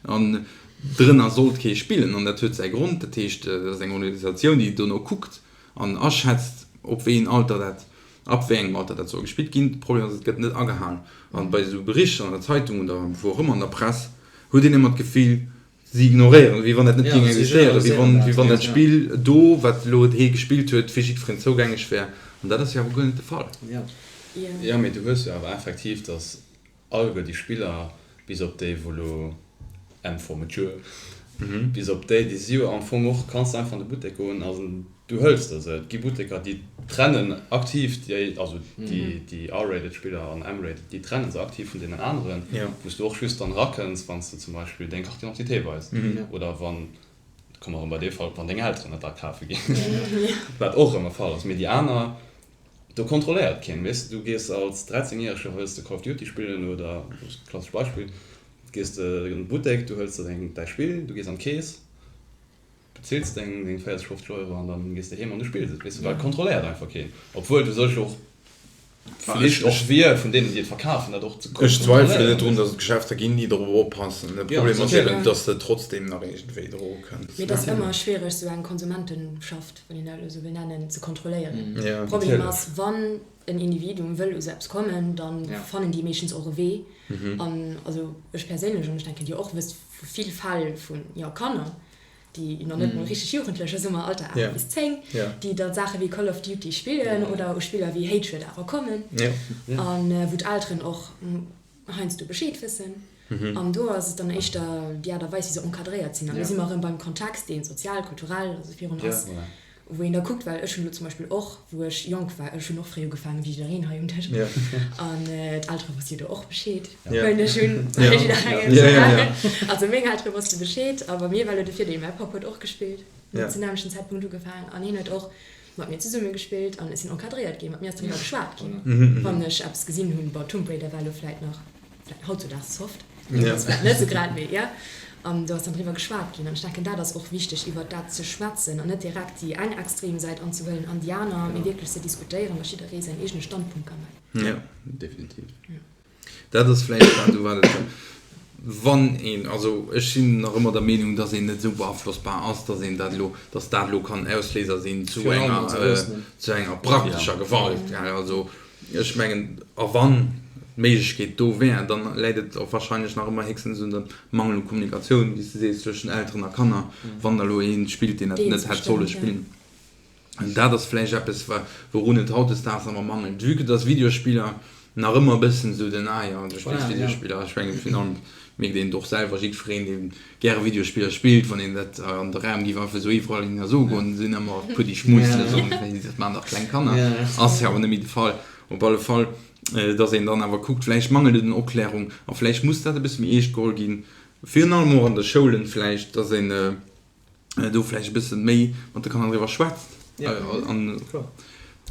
an drënner sollt kee spillen an dat huet säi Grond. Dat heescht, dat ass eng Organisatioun, déi dono kuckt an aschätzt, op wéi een Alter dat, ab wéi engem Alter dat soll gespillt ginn. De Problem ass, et gëtt net agehalen an bei esou Berichter an der Zeitung oder wou och ëmmer an der Press huet een ëmmer d'Gefill, Si ignoréieren, wéi wann dat net géing existéieren, wéi wann, wéi wann dat Spill do, wat elo hee gespillt huet, fir jiddwereen zougänglech wär. An dat ass jo awer guer net de Fall. Jo, mee du hues jo awer effektiv, datt alleguer déi Spiller, bis op déi, wou elo M for mature, bis op déi, déi si jo am Fong och, kanns de einfach an de Buttek goen a Du hëls der se. Et gi Butteker, déi trennen aktiv déi, also déi R-rated Spiller an M-rated, déi trenne se aktiv vun deenen aneren, wou s du och just dann erakënns, wann s de zum Beispill deng Carte d'identité weis oder wann, komme mer erëm bei dee Fall, wann deng Elteren et da kafe ginn, wat och erëm e Fall ass. Mee déi aner, do kontrolléiert keen, weess de. Du gees als 13 Järege, wëlls de Call of Duty spillen oder, klassescht Beispill, gees de an de Buttek, du hëls der däi Spill, du gees an d'Keess, Bezills deng 40, 50 Euro an dann gees de heem an du spills et, weess de, well et kontrolléiert einfach keen, obwuel et u sech och d'Flicht och wier vun deenen déi et verkafen dat och ze Ech zweifelen net drun, datt et Geschäfter ginn, déi dorop oppassen. De Problem ass eben, datt de trotzdem nach iergendwéi dru kënns. Mee et ass ëmmer schwiereg esou eng Konsumentenschaft, wann een dat elo esou wëll nennen, ze kontrolléieren. Problem ass, wann en Individuum wëll u sou eppes kommen, da fannen déi meeschtens och e Wee. An also ech perséinlech, an ech denken dir och, wësst vu vill Fäll vun, jo, Kanner, déi nach net mol richteg Jugendlecher sinn, ma Alter 8 bis 10, déi da Saache wéi Call of Duty spillen oder u Spiller wéi Hatred awer kommen a wou d'Elteren och heiansdo Bescheed wëssen. An do ass et dann éischter déi Aart a Weis, wéi se encadréiert sinn. An do si mer erëm beim Kontext, dee sozial, kulturell a sou virun ass. Wou een da kuckt, well ech hunn elo zum Beispill och, wou ech jonk war, ech hunn och fréi ugefaangen, wéi jiddereen hei um Dësch, an d'Eltere wosste jo do och Bescheed, huelen ech un, well jidderengem sou war. Also meng Eltere wosste Bescheed, a bei mir war elo de Virdeel, mäi Papp huet och gespillt, huet zum nämmlechten Zäitpunkt ugefaangen an hien huet och mat mir zesumme gespillt an ech sinn encadréiert ginn, mat mir ass driwwer geschwat ginn, wann ech eppes gesinn hunn, bon, Tomb Raider war elo vläit nach Hautzudags soft, deemools vläicht net esou grad, mee jo. An do ass dann driwwer geschwat ginn. An ech denken, dat ass och wichteg, iwwert dat ze schwätzen an net direkt déi eng extrem Säit anzehuelen an déi aner, mee wierklech ze diskutéieren, dass jidderee säin eegene Standpunkt ka maachen. Jo, definitiv. Dat ass vläicht dat, u wat et, wann een, also ech sinn nach ëmmer der Meenung, dass een net esou beaflossbar ass, dass een dat elo, dass dat elo kann Ausléiser sinn zu enger, zu enger praktescher Gewalt. Also Ech mengen, a wann d'Méiglechkeet do wär, dann läit et och wahrscheinlech nach ëmmer héchstens un dem Mangel u Kommunikatioun, wéi s de sees, zwëschen Elteren a Kanner, wann da elo ee spillt, deen dat net hätt solle spillen. Dat ass vläicht eppes, wourun et hautdesdaags nach ëmmer mangelt, vue que dass Videospiller nach ëmmer e bëssen esou den, ah jo, du spills Videospiller. Ech mengen, virun allem mierkt een et och selwer, jiddwereen, dee gäre Videospiller spillt, wann een dat an de Raum géif einfach esou iwwerall hin a soe goen, sinn ëmmer e puer déi schmunzelen a soen, hey, dat maachen dach kleng Kanner. Ass jo awer net méi de Fall. Op alle Fall, dass een dann awer kuckt, vläicht mangelt et un Opklärung a vläicht muss dat e bësse méi eescht geholl ginn, virun allem och an de Schoulen vläicht, dass een do vläicht e bësse méi mat de Kanner driwwer schwätzt an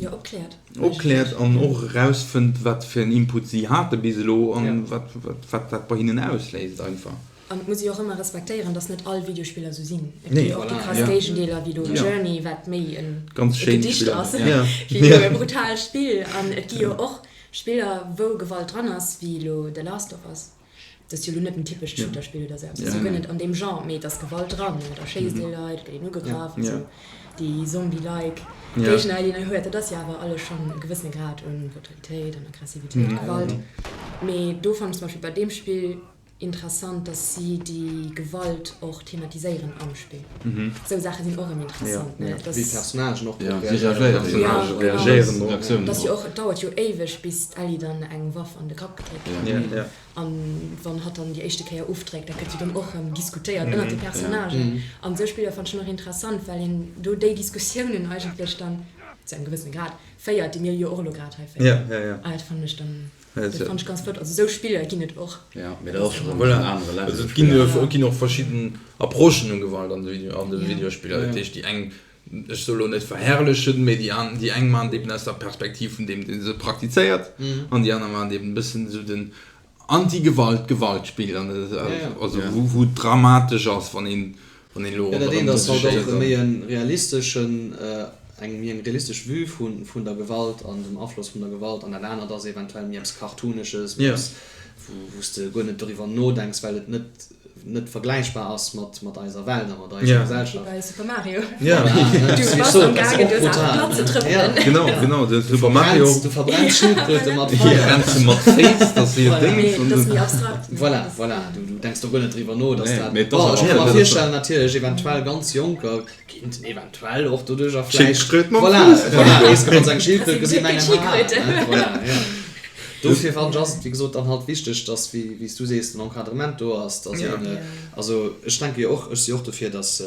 Jo, opkläert. Opkläert an och erausfënnt, wat fir en Input si hate bis elo an wat wat dat bei hinnen ausléist einfach. An et muss ee jo och ëmmer respektéieren, dass net all Videospiller esou sinn. Et gi jo och déi krass Géigendeeler, wéi elo Journey, wat méi en Gedicht ass wéi elo e brutaalt Spill. An et gi jo och Spiller, wou Gewalt dran ass, wéi elo The Last of Us. Dat ass jo elo net en typescht Shooterspill oder esou eppes, dat ass jo guer net an deem Genre, mee et ass Gewalt dran, da schéisst ee Leit, et gëtt een ugegraff an esou. Déi Zombie-like Géigner, déi een huet, dat ass jo awer alles schonn e gewëssene Grad un Brutalitéit an Aggressivitéit, Gewalt. Mee do fannen ech zum Beispill bei deem Spill Interessant, dass si déi Gewalt och thematiséieren am Spill. Esou Saache sinn och ëm interessant, ne? Wéi d'Personnagen och drop reagéieren. Jo, genau. Dass jo och, et dauert jo éiweg, bis d'Ellie dann eng Waff an de Grapp gedréckt kritt. An wann hatt dann déi éischte Kéier ofdréckt, dat gëtt jo dann och erëm diskutéiert ënnert de Personnagen. An esou Spiller fannen ech schon och interessant, well een do déi Diskussiounen eigentlech dann, zu engem gewëssene Grad, féiert, déi mir jo och elo grad hei féieren. An dat fannen ech dann. Dat fand ech ganz flott. Also sou Spiller ginn et och. Ja, mee dat ass scho rëm en anere Level. Also et ginn och verschidden Approchen un Gewalt an de Videospiller. Dat heescht déi eng. Ech soe lo net verherrlechen, mee déi an, déi eng maachen et eben aus der Perspektiv vun deem, dee se praktizéiert, an déi aner maachen et eben e bëssen esou den Anti-Gewalt-Gewaltspill, an dat ass, also wou, wou et dramatesch ass, wann een, wann een elo Jo, dat eent ass halt och méi e realisteschen, eng méi eng realistesch Vue vun, vun der Gewalt an dem Afloss vun der Gewalt, an dat anert ass eventuell méi eppes Cartoonesches, méi eppes, wou, wou s de guer net doriwwer nodenks, well et net net vergläichbar ass mat mat eiser Welt a mat eiser Gesellschaft. Wéi bei Super Mario. Ja. Du bass am gaangen do Saache platt ze trëppelen. Genau, genau, de Super Mario. Du verbrenns Schildkröte mat Feier. Renns se mat Féiss, dass se hiert Déngs. Mee dat ass méi abstrakt. Voilà, voilà, du denks do guer net driwwer no, dass dat. Bon, ech ka mer virstellen natierlech, eventuell ganz Jonker Kinnten eventuell och doduercher vläicht. Schildkröt mam Voilà, Fuuss. voilà, weess de, wann se eng Schildkröt gesinn, mengen, haha, ne, voilà, ja. Dofir fannen ech, ass et, wéi gesot, dann halt wichteg, dass, wéi, wéi s du sees, den Encadrement do ass, dass Ja. een, also ech denke jo och, ech si och dofir, dass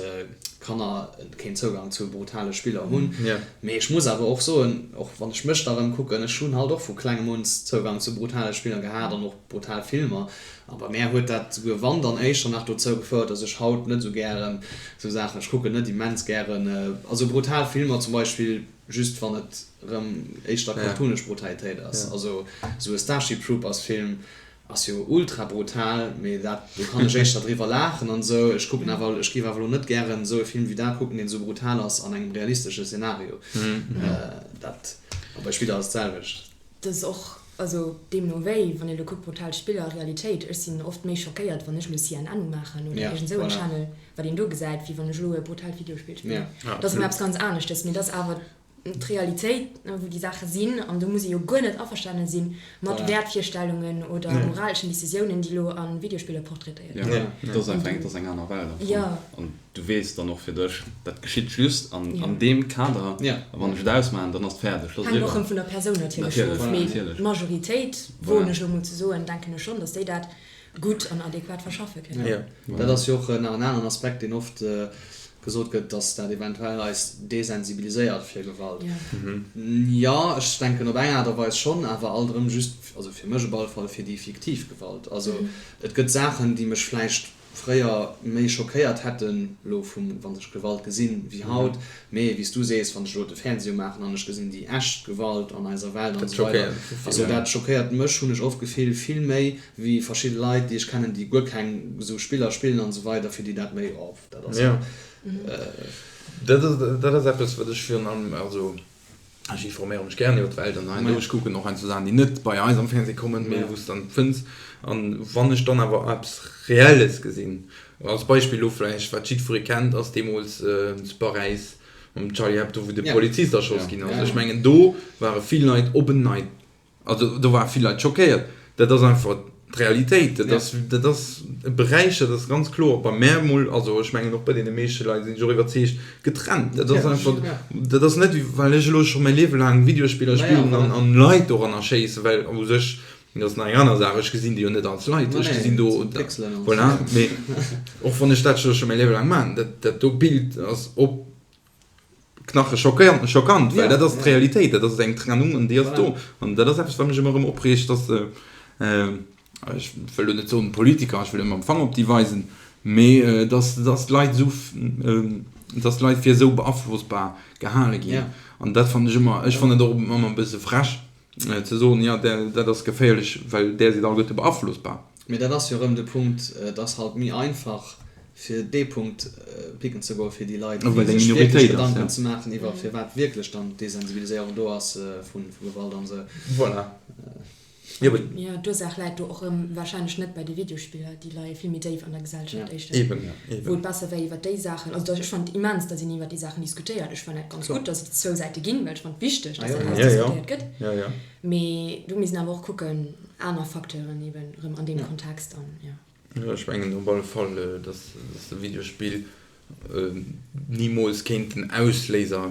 Kanner keen Zougang zu brutale Spiller hunn, Ja. mee ech muss awer och soen, och wann ech mech da erëm kucken, ech hunn halt och vu klengem un Zougang zu brutale Spiller gehat an och brutal Filmer, A bei mär huet dat souguer wann dann éischter nach dozou gefouert, dass ech haut net esou gären esou Saachen, ech kucken net immens gären, also brutal Filmer zum Beispill, just wann et erëm éischter cartoonesch Brutalitéit ass. Also esou e Starship Troopers Film ass jo ultra brutal, mee dat, do kann ech éischter driwwer laachen an esou. Ech kucken awer, ech géif awer elo net gären esou e Film wéi dat kucken, deen esou brutal ass an engem realistesche Szenario. Dat, a bei Spiller ass et d'selwecht. Dat ass och, also deemno wéi, wann ee lo kuckt, brutal Spiller, Realitéit, ech sinn oft méi schockéiert, wann ech elo CNN umaachen oder iergend esou en Channel, wat een do gesäit, wéi wann ech elo e brutaalt Videospill spillen. Dat ass ëmmer eppes ganz aneschtes, mee dat ass awer d'Realitéit, wou déi Saache sinn an do muss ee jo guer net averstane si mat Wäertvirstellungen oder moraleschen Decisiounen, déi elo a Videospiller portraitéiert ginn. Dat ass einfach eng, dat ass eng aner Welt am Fong. Du weess dann och fir dech, dat geschitt just an deem Kader, a wann ech et ausmaachen, dann ass et fäerdeg, da ass et eriwwer. Hänkt och rëm vun der Persoun natierlech of, mee d'Majoritéit, woen ech elo mol ze soen, denken ech schonn, datt déi dat gutt an adequat verschaffe kënnen. Dat ass jo och nach en aneren Aspekt, deen oft gesot gëtt, datt dat eventuell eis desensibiliséiert fir Gewalt. Jo, ech denken op eng Aart a Weis schonn, awer alt erëm just, also fir mech op alle Fall, fir déi fiktiv Gewalt. Also et gëtt Saachen, déi mech vläicht fréier méi schockéiert hätten, elo vum wann ech Gewalt gesinn, wéi haut. Mee wéi s du sees, wann ech elo de Fernseh umaachen an ech gesinn déi echt Gewalt an eiser Welt an esou weider, also dat schockéiert mech, hunn ech oft d'Gefill, vill méi wéi verschidde Leit, déi ech kennen, déi guer keng esou Spiller spillen an esou weider, fir déi dat méi, oh, dat ass jo. Dat ass eppes, wat ech virun allem, also Ech informéiere mech gären iwwer d'Welt an hei an do. Ech kucken och heiansdo Saachen, déi net bei eis am Fernseh kommen, mee wou s de dann fënns. An wann ech dann awer eppes Reelles gesinn, als Beispill elo vläicht, wat jiddweree kennt, ass deemools zu Paräis mam Charlie Hebdo, wou de Polizist erschoss ginn ass. Ech mengen, do ware vill Leit op en Nei Also do ware vill Leit schockéiert. Dat ass einfach d'Realitéit. Dat ass, dat ass e Beräich, dat ass ganz kloer bei mär emol, also ech mengen och bei deene meeschte Leit, sinn ech och iwwerzeegt, getrennt. Dat ass einfach, dat ass net, well ech elo scho mäi Liewe laang Videospiller spillen an an Leit doranner schéissen, well u sech, dat ass nach eng aner Saach, ech gesinn déi jo net als Leit, ech gesinn do, voilà, mee och wann ech dat scho mäi Liewe laang maachen, dat dat do Bild ass op Knache schockant, well dat ass d'Realitéit, dat ass eng Trennung an déi ass do. An dat ass eppes, wat mech ëmmer erëm opreegt, dass, ech wëll elo net soen Politiker, ech wëll net mam Fanger op déi weisen, mee dass, dass d'Leit esou, dass d'Leit fir esou beaflossbar gehale ginn. An dat fannen ech ëmmer, ech fannen et och ëmmer e bësse frech ze soen, jo, dat ass geféierlech, well där sidd alleguerte beaflossbar. Mee dat ass jo erëm de Punkt, et ass halt méi einfach fir dee Punkt picken ze goen, fir déi Leit, déi sech wierklech Gedanken ze maachen iwwer firwat wierklech dann d'Desensibiliséierung do ass vu Gewalt an esou. Voilà. Jo, d'Ursaach läit do och erëm warscheinlech net bei de Videospiller, déi leie vill méi déif an der Gesellschaft éischter, wou et besser wär iwwer déi Saachen, also ech fannen et immens, datt een iwwer déi Saachen diskutéiert, ech fannen et ganz gutt, datt et zwou Säite ginn, well ech fannen et wichteg, datt dat alles diskutéiert gëtt, mee do misst een awer och kucken, aner Facteuren eben erëm an deem Kontext an jo. Jo, ech mengen op alle Fall, dass de Videospill nimools kéint den Ausléiser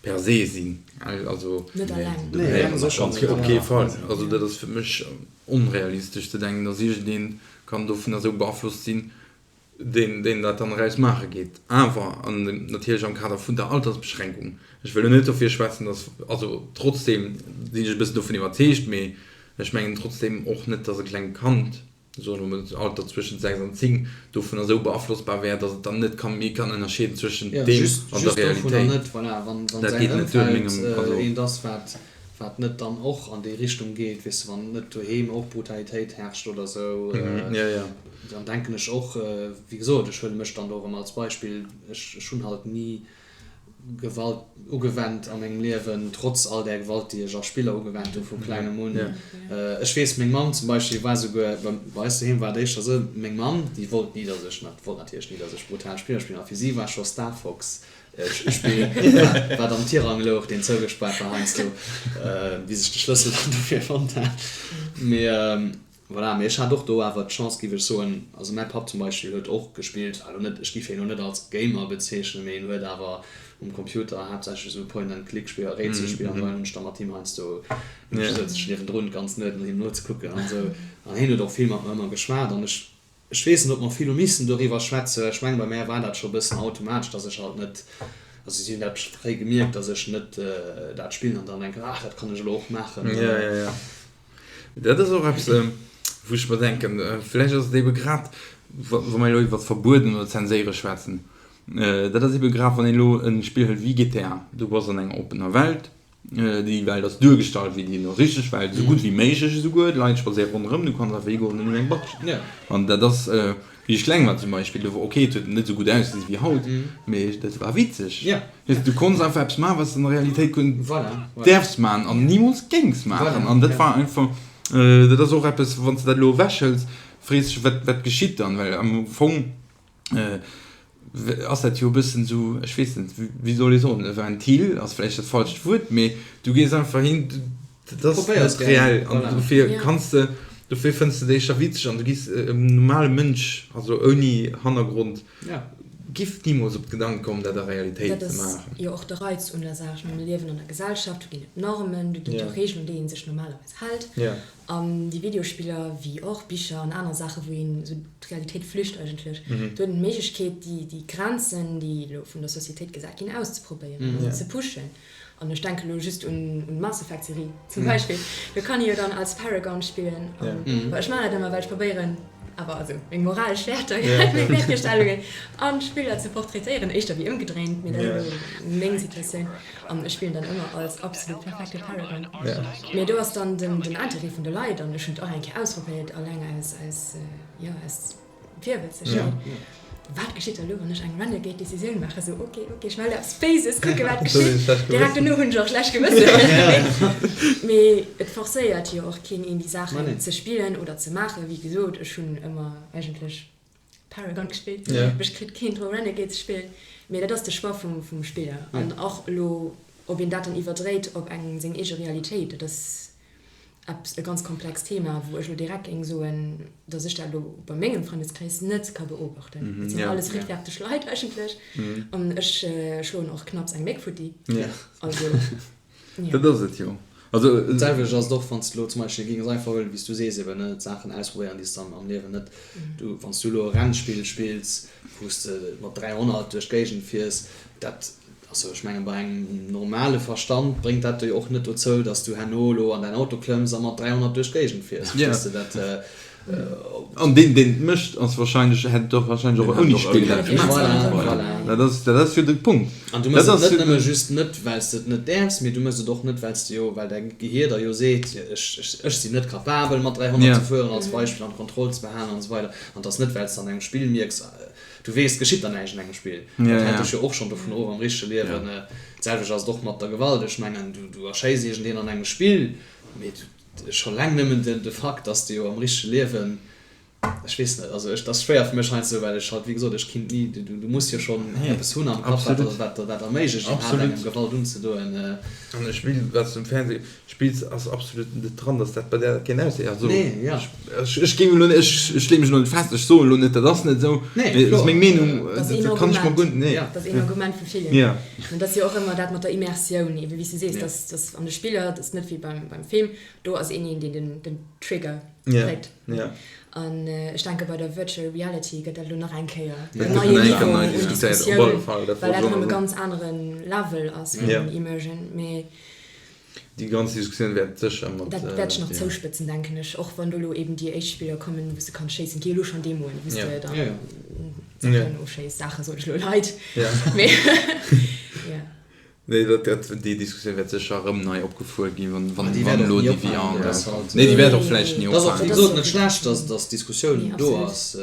per se sinn. Also, Net alleng. Nee, op kee Fall. Also dat ass fir mech onrealistesch ze denken, dass iergendeen kann dovunner esou beaflosst sinn, deen deen dat dann eraus maache geet. Awer, an natierlech am Kader vun der Altersbeschränkung, ech wëll elo net dofir schwätzen, dass, also trotzdeem sinn ech e bëssen dovun iwwerzeegt, mee ech mengen trotzdeem och net, dass e klengt Kand. Soen wir mol, Alter zwëschent 6 an 10 dovunner esou beaflossbar wär, datt et dann net kann méi kann ënnerscheeden zwëschent Ja, deem just, an der just dovunner Realitéit. net, voilà, wann, wann Dat säin geet net duer, Ëmfeld mengem, also. eent ass, wat, wat net dann och an déi Richtung geet, weess de, wann net doheem och Brutalitéit herrscht oder esou, Ja, ja. dann denken ech och, wéi gesot, ech huele mech dann do erëm als Beispill, ech, ech hunn halt ni Gewalt ugewennt a mengem Liewen, trotz all där Gewalt, déi ech a Spiller ugewennt hu vu klengem un. Ech weess, meng Mamm zum Beispill war souguer, bei eis doheem war et éischter esou, meng Mamm, déi wollt ni, datt ech, wollt natierlech ni, datt ech brutal Spiller spillen, a fir si war scho Star Fox e Spill, wat am Tirang louch, deen zougespaart war heiansdo, bis ech de Schlëssel dann dofir fonnt hat. Mee Voilà, mee ech hat och do awer d'Chance, giff ech soen, also mäi Papp zum Beispill huet och gespillt, also net, ech giff hien elo net als Gamer bezeechnen, mee hien huet awer um Computer haaptsächlech esou Point and Click Spiller, Rätselspiller an esou, an hunn ech da mat him heiansdo, hunn ech souz ech niewendrun d'ganz Nuet no him nozekucken an esou, an hien huet och vill mat mer ëmmer geschwat an ech, ech weess net ob mer vill hu missen doriwwer schwätzen, ech mengen bei mär war dat scho bëssen automatesch, dass ech halt net, also si hunn dat fréi gemierkt, dass ech net dat spillen an dann denken, ach dat kann ech elo och maachen. Dat ass och eppes, wou ech mer denken, vläicht ass et ebe grad, wa mer elo iwwer verbueden oder zenséiere schwätzen, dat ass ebe grad, wann een elo e Spill hëlt wéi GTA, du bass an enger oppener Welt, déi Welt ass duergestallt wéi déi richteg Welt, esou gutt wéi méiglech esouguer, d'Leit spadséiere ronderëm, du kanns einfach higoen an hinnen eng batschen. An dat ass, Wéi ech kleng war zum Beispill, do wor ok, et huet net esou gutt ausgesinn wéi haut, mee dat war witzeg. Weess de, du konns einfach eppes maachen, wat s de an der Realitéit guer net däerfs maachen an nimools géings maachen. An dat war einfach, dat ass och eppes, wann s de dat elo ewechhëls, frees de dech, wat, wat geschitt dann? Well am Fong ass dat jo e bëssen esou, ech weess net, wéi soll ee soen, e Ventil ass vläicht dat falscht Wuert, mee du gees einfach hin, Dat ass net reell an dofir kanns de, dofir fënns de et éischter witzeg an du giss en normale Mënsch, also ouni Hannergrond, giff nimools op d'Gedanke kommen dat a Realitéit ze maachen. Dat ass jo och de Reiz un der Saach. Ech mengen, mir liewen an der Gesellschaft, do ginn et Normen, do ginn et och Reegelen, un déi ee sech normalerweis hält. An déi Videospiller, wéi och Bicher an aner Saachen, wou een esou d'Realitéit flücht eigentlech, do huet een d'Méiglechkeet, déi Grenzen, déi elo vun der Societéit gesat ginn, auszeprobéieren an ze pushen. An ech denken elo just un d'Mass Effect Serie zum Beispill. Do kann ee jo dann als Paragon spillen. An bon, ech maachen dat ëmmer, well ech probéieren awer, also meng moralesch Wäerter, meng Wäertvirstellungen an Spiller ze portraitéieren, éischter wéi ëmgedréint, mee dat ass elo meng Situatioun. An ech spillen dann ëmmer als absolut perfekte Paragon. Mee do ass dann den Interêt vun de Leit, an ech hunn et och eng Kéier ausprobéiert, alleng aus, aus, jo, aus. Virwëtzeg, nee? Wat geschitt da lo, wann ech eng Renegade Decisioun maachen? Sou, ok, ok, ech melle eppes Béises, kucke wat geschitt. Direkt dono hunn ech och schlecht Gewëssen. Mee et forcéiert jo och keen een déi Saachen ze spillen oder ze maachen. Wéi gesot, ech hunn ëmmer eigentlech Paragon gespillt. Mech kritt keen dru Renegade ze spillen. Mee dat ass de Choix vum Spiller. An och elo, ob een dat dann iwwerdréit op eng seng eege Realitéit, dat ass eppes, e ganz komplext Thema, wou ech elo direkt géing soen, datt ech dat elo bei mengem Frëndeskrees net ka beobachten. Dat sinn alles friddferteg Leit eigentlech an ech schloen och knapps eng Méck futti. Also, jo. Dat ass et jo. Also. D'selwecht ass et och, wann s de elo zum Beispill géings einfach huelen, wéi s du sees, eben, ne, d'Saachen ausprobéieren, déi s de am Liewen net, du, wann s du elo e Rennspill spills, wou s de mat 300 duerch d'Géigend fiers, dat Also ech mengen, bei engem normale Verstand bréngt dat der jo och net dozou, dass du herno elo an däin Auto klëmms a mat 300 duerch d'Géigend fiers. Verstees de dat? An deen, deen et mécht, ass wahrscheinlech, hätt et och wahrscheinlech och ouni Spill dat gemaach. Voilà, voilà. Dat ass, dat ass jo de Punkt. An du méchs et net nëmme just net, well s de et net däerfs, mee du méchs et och net, well s de jo, well däi Gehier der jo seet, ech, ech, ech sinn net capabel mat 300 ze fueren als Beispill an d'Kontroll ze behalen an esou weider. An et ass net, well s de an engem Spill mierks, Du weess, et geschitt der näischt an engem Spill. Dat hält dech jo och schonn dovun of am richtege Liewen. D'selwecht ass et och mat der Gewalt. Ech mengen, du erschéiss iergendeen an engem Spill, mee scho leng nëmmen de Fakt, dass de jo am richtege Liewen, ech weess net, also ech, dat ass schwéier fir mech heiansdo, well ech halt, wéi gesot, ech kinnt ni, du muss jo schonn eppes hunn am Kapp, wat der dat erméiglecht, iwwerhaapt engem Gewalt unzedoen. An e Spill, wat s de um Fernseh spills, ass absolut net dran, dass dat bei där dat kéint ausgesinn. Also, Nee, ja. ech, ech géing elo, ech, ech leeë mech elo net fest, ech soen elo net, dat ass net esou, Nee, mee dat ass kloer. meng Meenung, Dat ass een dat kann ech mer Argument. guer, nee. Dat ass een Argument vu villen. Ja. An dat ass jo och ëmmer dat mat der Immersioun, ebe wéi s du sees, Ja. dass, dass an de Spiller, dat ass net wéi beim, beim Film, do ass een een, deen den, den Trigger Ja, dréckt. ja. An ech denke bei der Virtual Reality gëtt dat elo nach eng Kéier Dat en gëtt neien nach eng Kéier Niveau nei un diskutéiert, op alle Diskussioun, Fall, dat well wollt dat ech och erëm nach e soen. ganz anere Level ass Ja. vun Immersion. Mee. Déi ganz Diskussioun wäert sécher mat. Dat wäert sech nach zouspëtzen, denken ech, och wann do elo eben déi éischt Spiller kommen, wou s de kanns schéissen. Et gi jo elo schonn Demoen, wou s de dann Saachen ofschéiss, Saache sot ech elo, Leit. Mee jo. Nee, dat, dat, déi Diskussioun wäert sécher erëm nei opgefuer ginn, wann, wann, wann elo déi VR da. Nee, déi wäert och vläicht ni Et ass och, wéi gesot, net schlecht, dass, dass d'Diskussioun do ass.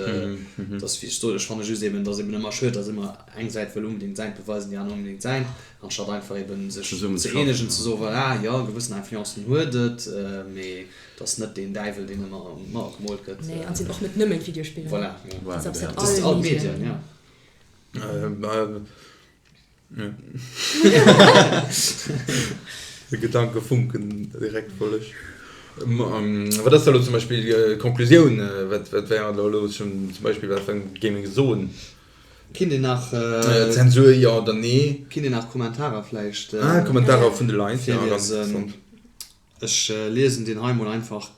Dass, wéi ech sot, ech fanne just eben, dass eben ëmmer schued, dass ëmmer eng Säit wëll onbedéngt säint beweisen, déi aner onbedéngt säint. Anstatt einfach eben sech ze eenegen, ze soen, voilà, jo, gewëssen Influencen huet et, mee et ass net deen Däiwel, deen ëmmer un d'Mauer gemoolt gëtt. Nee, an et sinn och net nëmmen d'Videospiller. Voilà, jo. Et ass absolut all Medien, jo. De Gedanke funken direkt voll ech. Wat ass da elo zum Beispill d'Conclusioun? Wat wär da elo zum Beispill, wat géing ee soen? Kinnt een nach. Zensur jo oder nee? Kinnt een nach Kommentarer vläicht. Ah, Kommentarer vun de Leit, jo, ganz interessant. Ech liesen deen hei mol einfach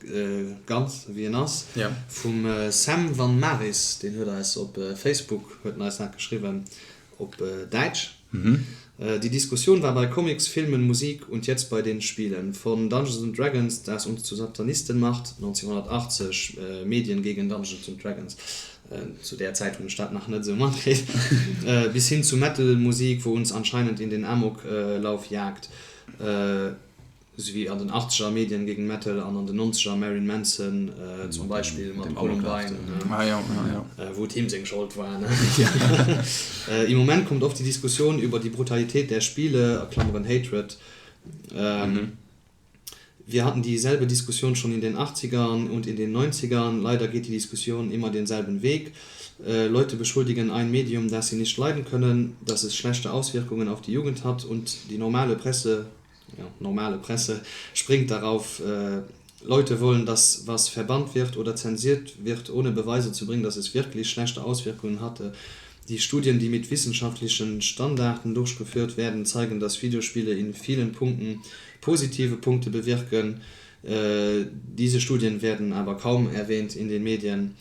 ganz wéi en ass. Vum Sam van Maris, deen huet eis op Facebook huet en eis dat geschriwwen op Däitsch. Die Diskussion war bei Comics, Filmen, Musik und jetzt bei den Spielen. Von Dungeons and Dragons, das uns zu Satanisten macht, 1980, Medien gegen Dungeons and Dragons, zu där Zäit hunn ech dat nach net esou matkritt, bis hin zu Metal-Musik, wo uns anscheinend in den Amoklauf jagt, esou wéi an den Achtzeger Medien gegen Metal an an den Nonzeger Marilyn Manson zum Beispill mat Columbine, wou et him seng Schold war. Im Moment kommt oft die Diskussion über die Brutalität der Spiele, a Klammeren Hatred, Wir hatten dieselbe Diskussion schon in den 80ern und in den 90ern. Leider geht die Diskussion immer denselben Weg. Äh, Leute beschuldigen ein Medium, das sie nicht leiden können, dass es schlechte Auswirkungen auf die Jugend hat und die normale Presse ja, normale Presse springt darauf. Äh, Leute wollen, dass was verbannt wird oder zensiert wird, ohne Beweise zu bringen, dass es wirklich schlechte Auswirkungen hatte. Die Studien, die mit wissenschaftlichen Standarten durchgeführt werden, zeigen, dass Videospiele in vielen Punkten positive Punkte bewirken. Äh, diese Studien werden aber kaum erwähnt in den Medien.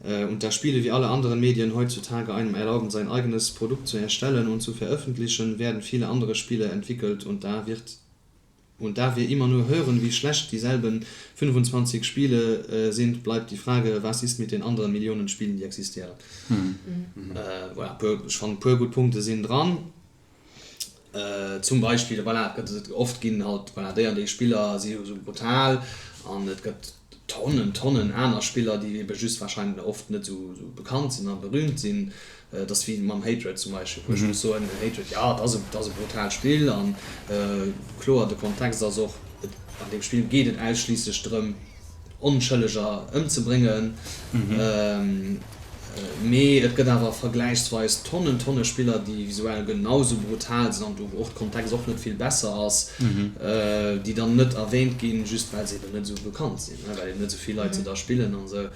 Äh, und da Spiele wie alle anderen Medien heutzutage einem erlauben, sein eigenes Produkt zu erstellen und zu veröffentlichen, werden viele andere Spiele entwickelt und da wird und da wir immer nur hören, wie schlecht dieselben 25 Spiele äh, sind, bleibt die Frage, was ist mit den anderen Millionen Spielen, die existieren. Mhm. Äh, voilà, puer, ech fannen, puer gutt Punkte sinn dran. Äh, zum Beispill, voilà, et gëtt oft ginn halt, voilà, déi an déi Spiller si jo sou brutal an et gëtt Tonnen, Tonnen aner Spiller, déi ebe just wahrscheinlech oft net esou bekannt sinn a berühmt sinn. Et ass wéi mam Hatred zum Beispill, wou ech muss soen, Hatred, jo, et ass e, et ass e brutaalt Spill an kloer, de Kontext ass och, et, an deem Spill geet et ausschliisslech drëm, Onschëlleger ëmzebréngen. Mee et gëtt awer vergläichsweis Tonnen, Tonne Spiller, déi visuell genau sou brutal sinn an do wou och de Kontext och net vill besser ass, déi dann net erwähnt ginn, just well se eben net sou bekannt sinn, well eben net sou vill Leit se da spillen an sou.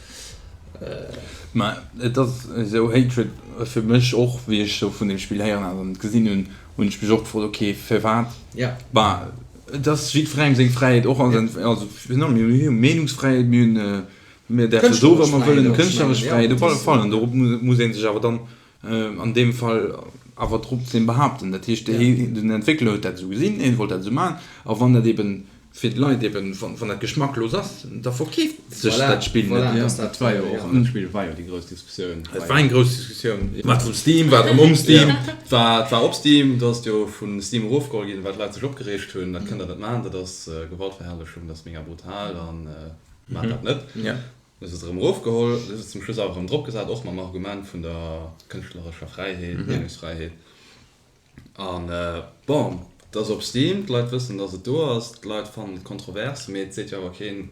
Mä et ass esou, Hatred fir mech och, wéi ech sou vun deem Spill héieren hat an et gesinn hunn, hunn ech mech och gefrot, ok, firwat? Bah, et ass jiddwerengem seng Fräiheet och, also mir hu Meenungsfräiheet, mir hunn Mir däerfe soe wat mer wëllen, kënschtleresch Fräiheet op alle Fall, an dorop muss ee sech awer dann an deem Fall awer trotzdem behaapten. Dat heescht, den Entwéckler huet dat esou gesinn, hien wollt dat esou maachen, a wann dat eben fir d'Leit eben, wann dat geschmacklos ass, da verkeeft sech dat Spill net. Voilà, dat war jo och an dat Spill war jo déi grouss Diskussioun. Et war eng grouss Diskussioun. Wat vum Steam, wat erëm um Steam. Et war op Steam, do ass et jo vu Steam erofgeholl ginn, well d'Leit sech opgereegt hunn, dat kënnt der net maachen, dat ass Gewaltverherrlechung, dat ass mega brutal an. Maat dat net. Du hues et erëm erofgeholl, du hues et zum Schluss awer erëm dropgesat, och mam Argument vun der kënschtlerescher Fräiheet, Meenungsfräiheet. An bon, et ass op Steam, d'Leit wëssen, datt et do ass, d'Leit fannen et kontrovers, mee et seet jo awer keen,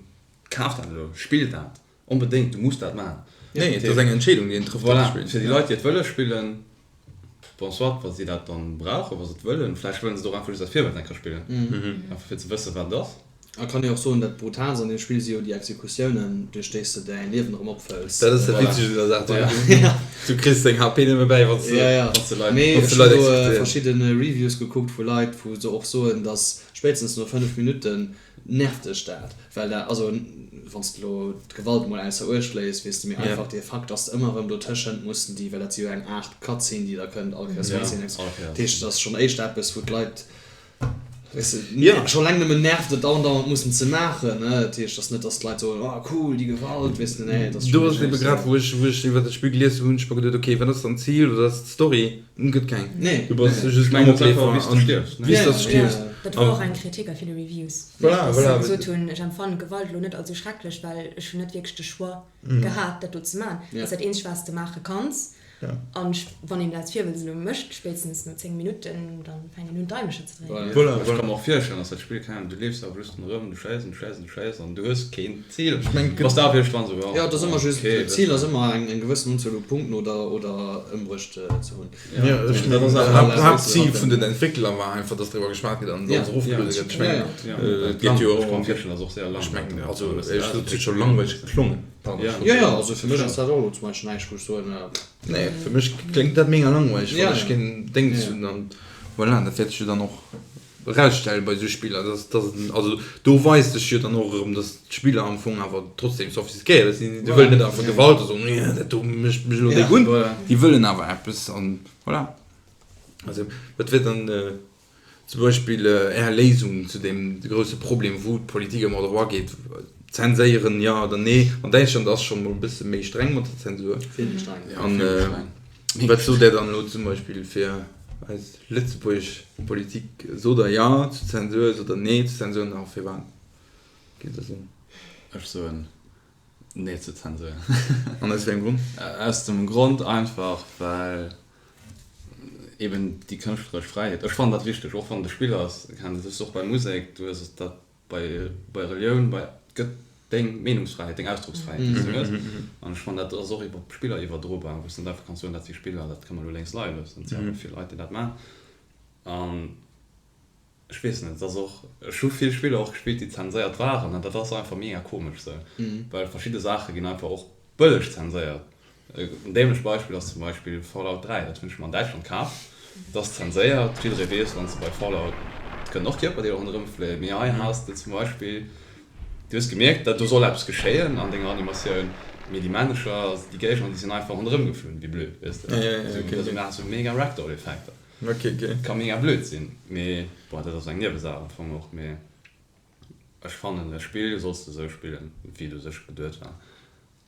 kaf dat elo, spill dat onbedéngt, du muss dat maachen. Nee, et ass eng Entscheedung, déi een trëfft, wat ze spillen. Voilà, fir déi Leit, déi et wëlle spillen, bon, soit, wa si dat dann brauchen, wa se et wëllen, vläicht wëllen se et och einfach just aus Virwëtz eng Kéier spillen, einfach fir ze wëssen, wat et ass. A kann jo och soen, dat Brutaalst an deem Spill si jo déi Exekutiounen, duerch déi s de däin Liewen erëm opfëlls. Dat ass dat Witzegt un der Saach, du kriss deng HP nëmme bäi, wann s de Leit exekutéiers. Mee ech hunn do verschidde Reviews gekuckt vu Leit, wou se och soen, dass spéitstens no 5 Minutten nervt dech dat, well dat, also wann s de elo d'Gewalt mol ausser Uecht léiss, weess de, mee einfach dee Fakt, dass de ëmmer erëm dotëschent mussen déi, well dat si jo eng Aart Cutscene, déi da kënnt, all Kéiers, dat heescht, et ass schonn éischter eppes, wou d'Leit. Weess de, ja. Scho eleng nëmmen nervt et andauernd mussen ze maachen, ne? Dat heescht, et ass net, dass d'Leit soen, oh cool, déi Gewalt, weess de, nee, et ass Do ass et ebe grad, wou ech, wou ech iwwer dat Spill gelies hunn, hunn ech mer geduet, okay, wat ass dann d'Zil oder wat ass d'Story? Et gëtt keng. Nee. Du bass just en Amokleefer an bis dass du stierfs. Dat war och eng Kritik a ville Reviews, Voilà, dass se voilà. gesot hunn, ech empfannen d'Gewalt elo net als esou schrecklech, well ech hunn net wierklech de Choix gehat, dat do ze maachen. Dat ass dat eenzegt, wat s de maache kanns. An wann een dat virwëlls elo mécht, spéitstens no 10 Minutten, da fänkt een un d'Daimecher ze dréinen. Voilà, ech ka mer och virstellen, dass dat Spill, keng Ahnung, du leefs awer just ronderëm, du schéiss an du schéiss an du schéiss an du hues keen Zil. Ech mengen, Du bass da iergendwann esou, jo, Jo, et ass ëmmer just, okay, d'Zil ass ëmmer eng eng gewëssen Unzuel u Punkten oder oder ëmbruecht ze hunn. Jo, ech mengen, d'Haaptzil vun den Entwéckler war einfach, dass driwwer geschwat gëtt an dass erofgeluede gëtt. Ech mengen, et geet jo Ech ka mer virstellen, dass och séier Ech mengen, also éierlech gesot, et huet scho langweileg geklongen. Jo, jo, also fir mech ass dat och elo zum Beispill näischt, wou ech soen. Nee, fir mech kléngt dat mega langweileg, wann ech keen Déngs hunn. An voilà, dat wäert sech jo dann och erausstellen bei esou Spiller, dass, dass et, also do weist sech jo dann och erëm, dass d'Spiller am Fong awer trotzdem sophistiquéiert sinn. Déi wëllen net einfach Gewalt a soen, jo, dat do mécht mech elo déck un. Déi wëllen awer eppes an voilà. Also wat wier dann Zum Beispill Är Léisung zu deem grousse Problem, wou d'Politik ëmmer drop ageet, zenséieren, jo oder nee. An Däitschland ass scho mol e bësse méi streng mat der Zensur. Vill méi streng. An wat sot Där dann elo zum Beispill fir eis lëtzebuergesch Politik? Sot Der Jo zur Zensur, sot Der Nee zur Zensur an a firwat? Gitt Der soen? Ech soen Nee zur Zensur. An aus wéi engem Grond? Aus dem Grond einfach, well eben déi kënschtleresch Fräiheet, ech fannen dat wichteg, och wann et e Spill ass, kann dat hues du och bei Musek, du hues dat bei bei Relioun, bei et gëtt deng Meenungsfräiheet, deng Ausdrocksfräiheet, déi s du hues. An ech fannen dat ass och iwwer Spiller iwwerdrobar, wou s du net einfach kanns soen, dat si Spiller, dat kënne mer elo lénks leie loossen. Et si awer vill Leit, déi dat maachen. An Ech weess net, et ass och, ech hu vill Spiller och gespillt, déi zenséiert waren, an dat ass einfach mega komesch sou, well verschidde Saache ginn einfach och bëlleg zenséiert. En dämlecht Beispill ass zum Beispill Fallout 3, dat hunn ech mer an Däitschland kaf, dat ass zenséiert, jidderee weess, wann s de bei Fallout, et kënnen och Kierperdeeler ronderëm fléien, mee hei has de zum Beispill, du hues gemierkt, dat do soll eppes geschéien an denger Animatioun, mee déi Männecher, also déi Géigner, déi sinn einfach ronderëm geflunn wéi blöd, weess de, dat sou mega Ragdoll-Effekter. Ok, ok. Ka mega blöd sinn, mee bon, dat ass eng Niewesaach am Fong och, mee ech fannen e Spill solls de esou spillen wéi et u sech geduet war,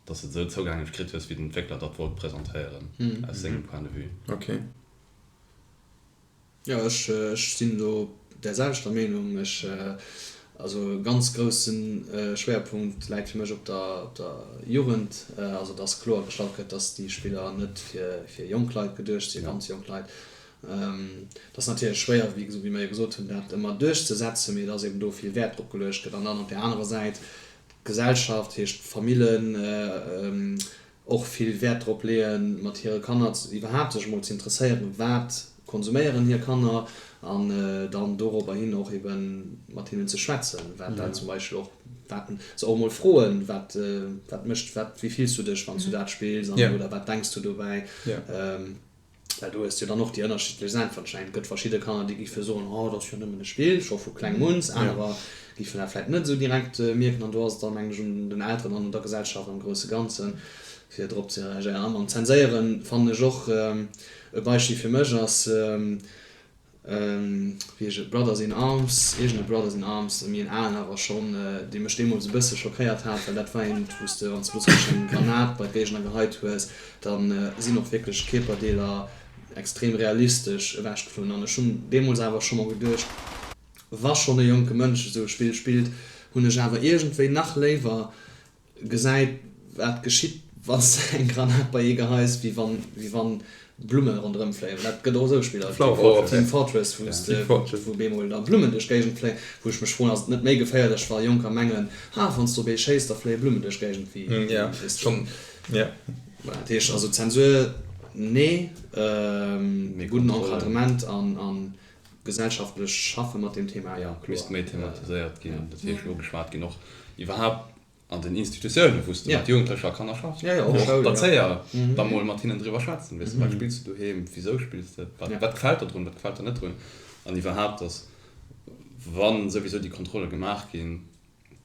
dass de et esou zougänglech kritt hues wéi den Entwéckler dat wollt presentéieren aus sengem Point de vue. Ok. Jo, ech sinn do där selwechter Meenung. Ech, also e ganz groussen Schwéierpunkt läit fir mech op der, op der Jugend, also dass kloer gestallt gëtt, dass déi Spiller net fir, fir jonk Leit geduecht sinn, ganz jonk Leit. Et ass natierlech schwéier, wéi wéi mer jo gesot hunn, dat ëmmer duerchzesetzen, mee dass eben do vill Wäert drop geluecht gëtt. An dann op där anerer Säit d'Gesellschaft, heescht d'Famillen, och vill Wäert drop leeën, mat hire Kanner iwwerhaapt sech emol ze interesséieren, wat konsuméieren hir Kanner, an dann dorobber hin och ebe mat hinnen ze schwätzen, wat dat zum Beispill och, wat se och emol froen, wat wat mécht, wat, wéi fills du dech, wann s du dat spills, an oder wat denks du dobäi. Well do hues de jo dann och déi ënnerschiddlech Säintwërtschäin. Et gëtt verschidde Kanner, déi géife soen, oh, dat ass jo nëmmen e Spill, scho vu klengem un. Anerer géifen dat vläicht net esou direkt mierken. An do ass et dann, mengen ech, un den Elteren an un der Gesellschaft am grousse Ganzen, fir drop ze reagéieren. A mam Zenséieren fannen ech och, e Beispill fir mech ass, wéi heescht et, Brothers in Arms, iergend e Brothers in Arms, méi en alen awer schonn, dee mech deemools e bësse schockéiert hat, well dat war eent, wou s de, wann s de wierklech eng Granat bei d'Géigner geheit hues, da sinn och wierklech Kierperdeeler extrem realistesch ewechgeflunn. An ech hunn deemools awer scho mol geduecht, wa schonn e jonke Mënsch esou e Spill spillt, hunn ech awer iergendwéi nach léiwer Gesäit wat geschitt wann s de eng Granat bei ee geheis, wéi wann wéi wann Blumme ronderëm fléien. Well dat gëtt och esou Spiller, Team Fortress, wou s de wou bemol da Blummen duerch d'Géigend fléien, wou ech mech froen, ass et net méi geféierlech wa Jonker mengen, ha wann s de op ee schéiss, da fléie Blummen duerch d'Géigend wéi weess de. Voilà, dat heescht also Zensur, nee, mee gudden Encadrement an an gesellschaftlech schaffe mat deem Thema, jo, kloer. Misst méi thematiséiert ginn, dat heescht ugeschwat ginn och iwwerhaapt An den Institutiounen, wou s de mat Jugendlecher a Kanner schaffs, och d'Erzéier da mol mat hinnen driwwer schwätzen, weess de, wat spills de doheem, wisou spills de, wat wat gefält der drun, wat gefält der net drun an iwwerhaapt, dass wa souwisou déi Kontrolle gemaach ginn,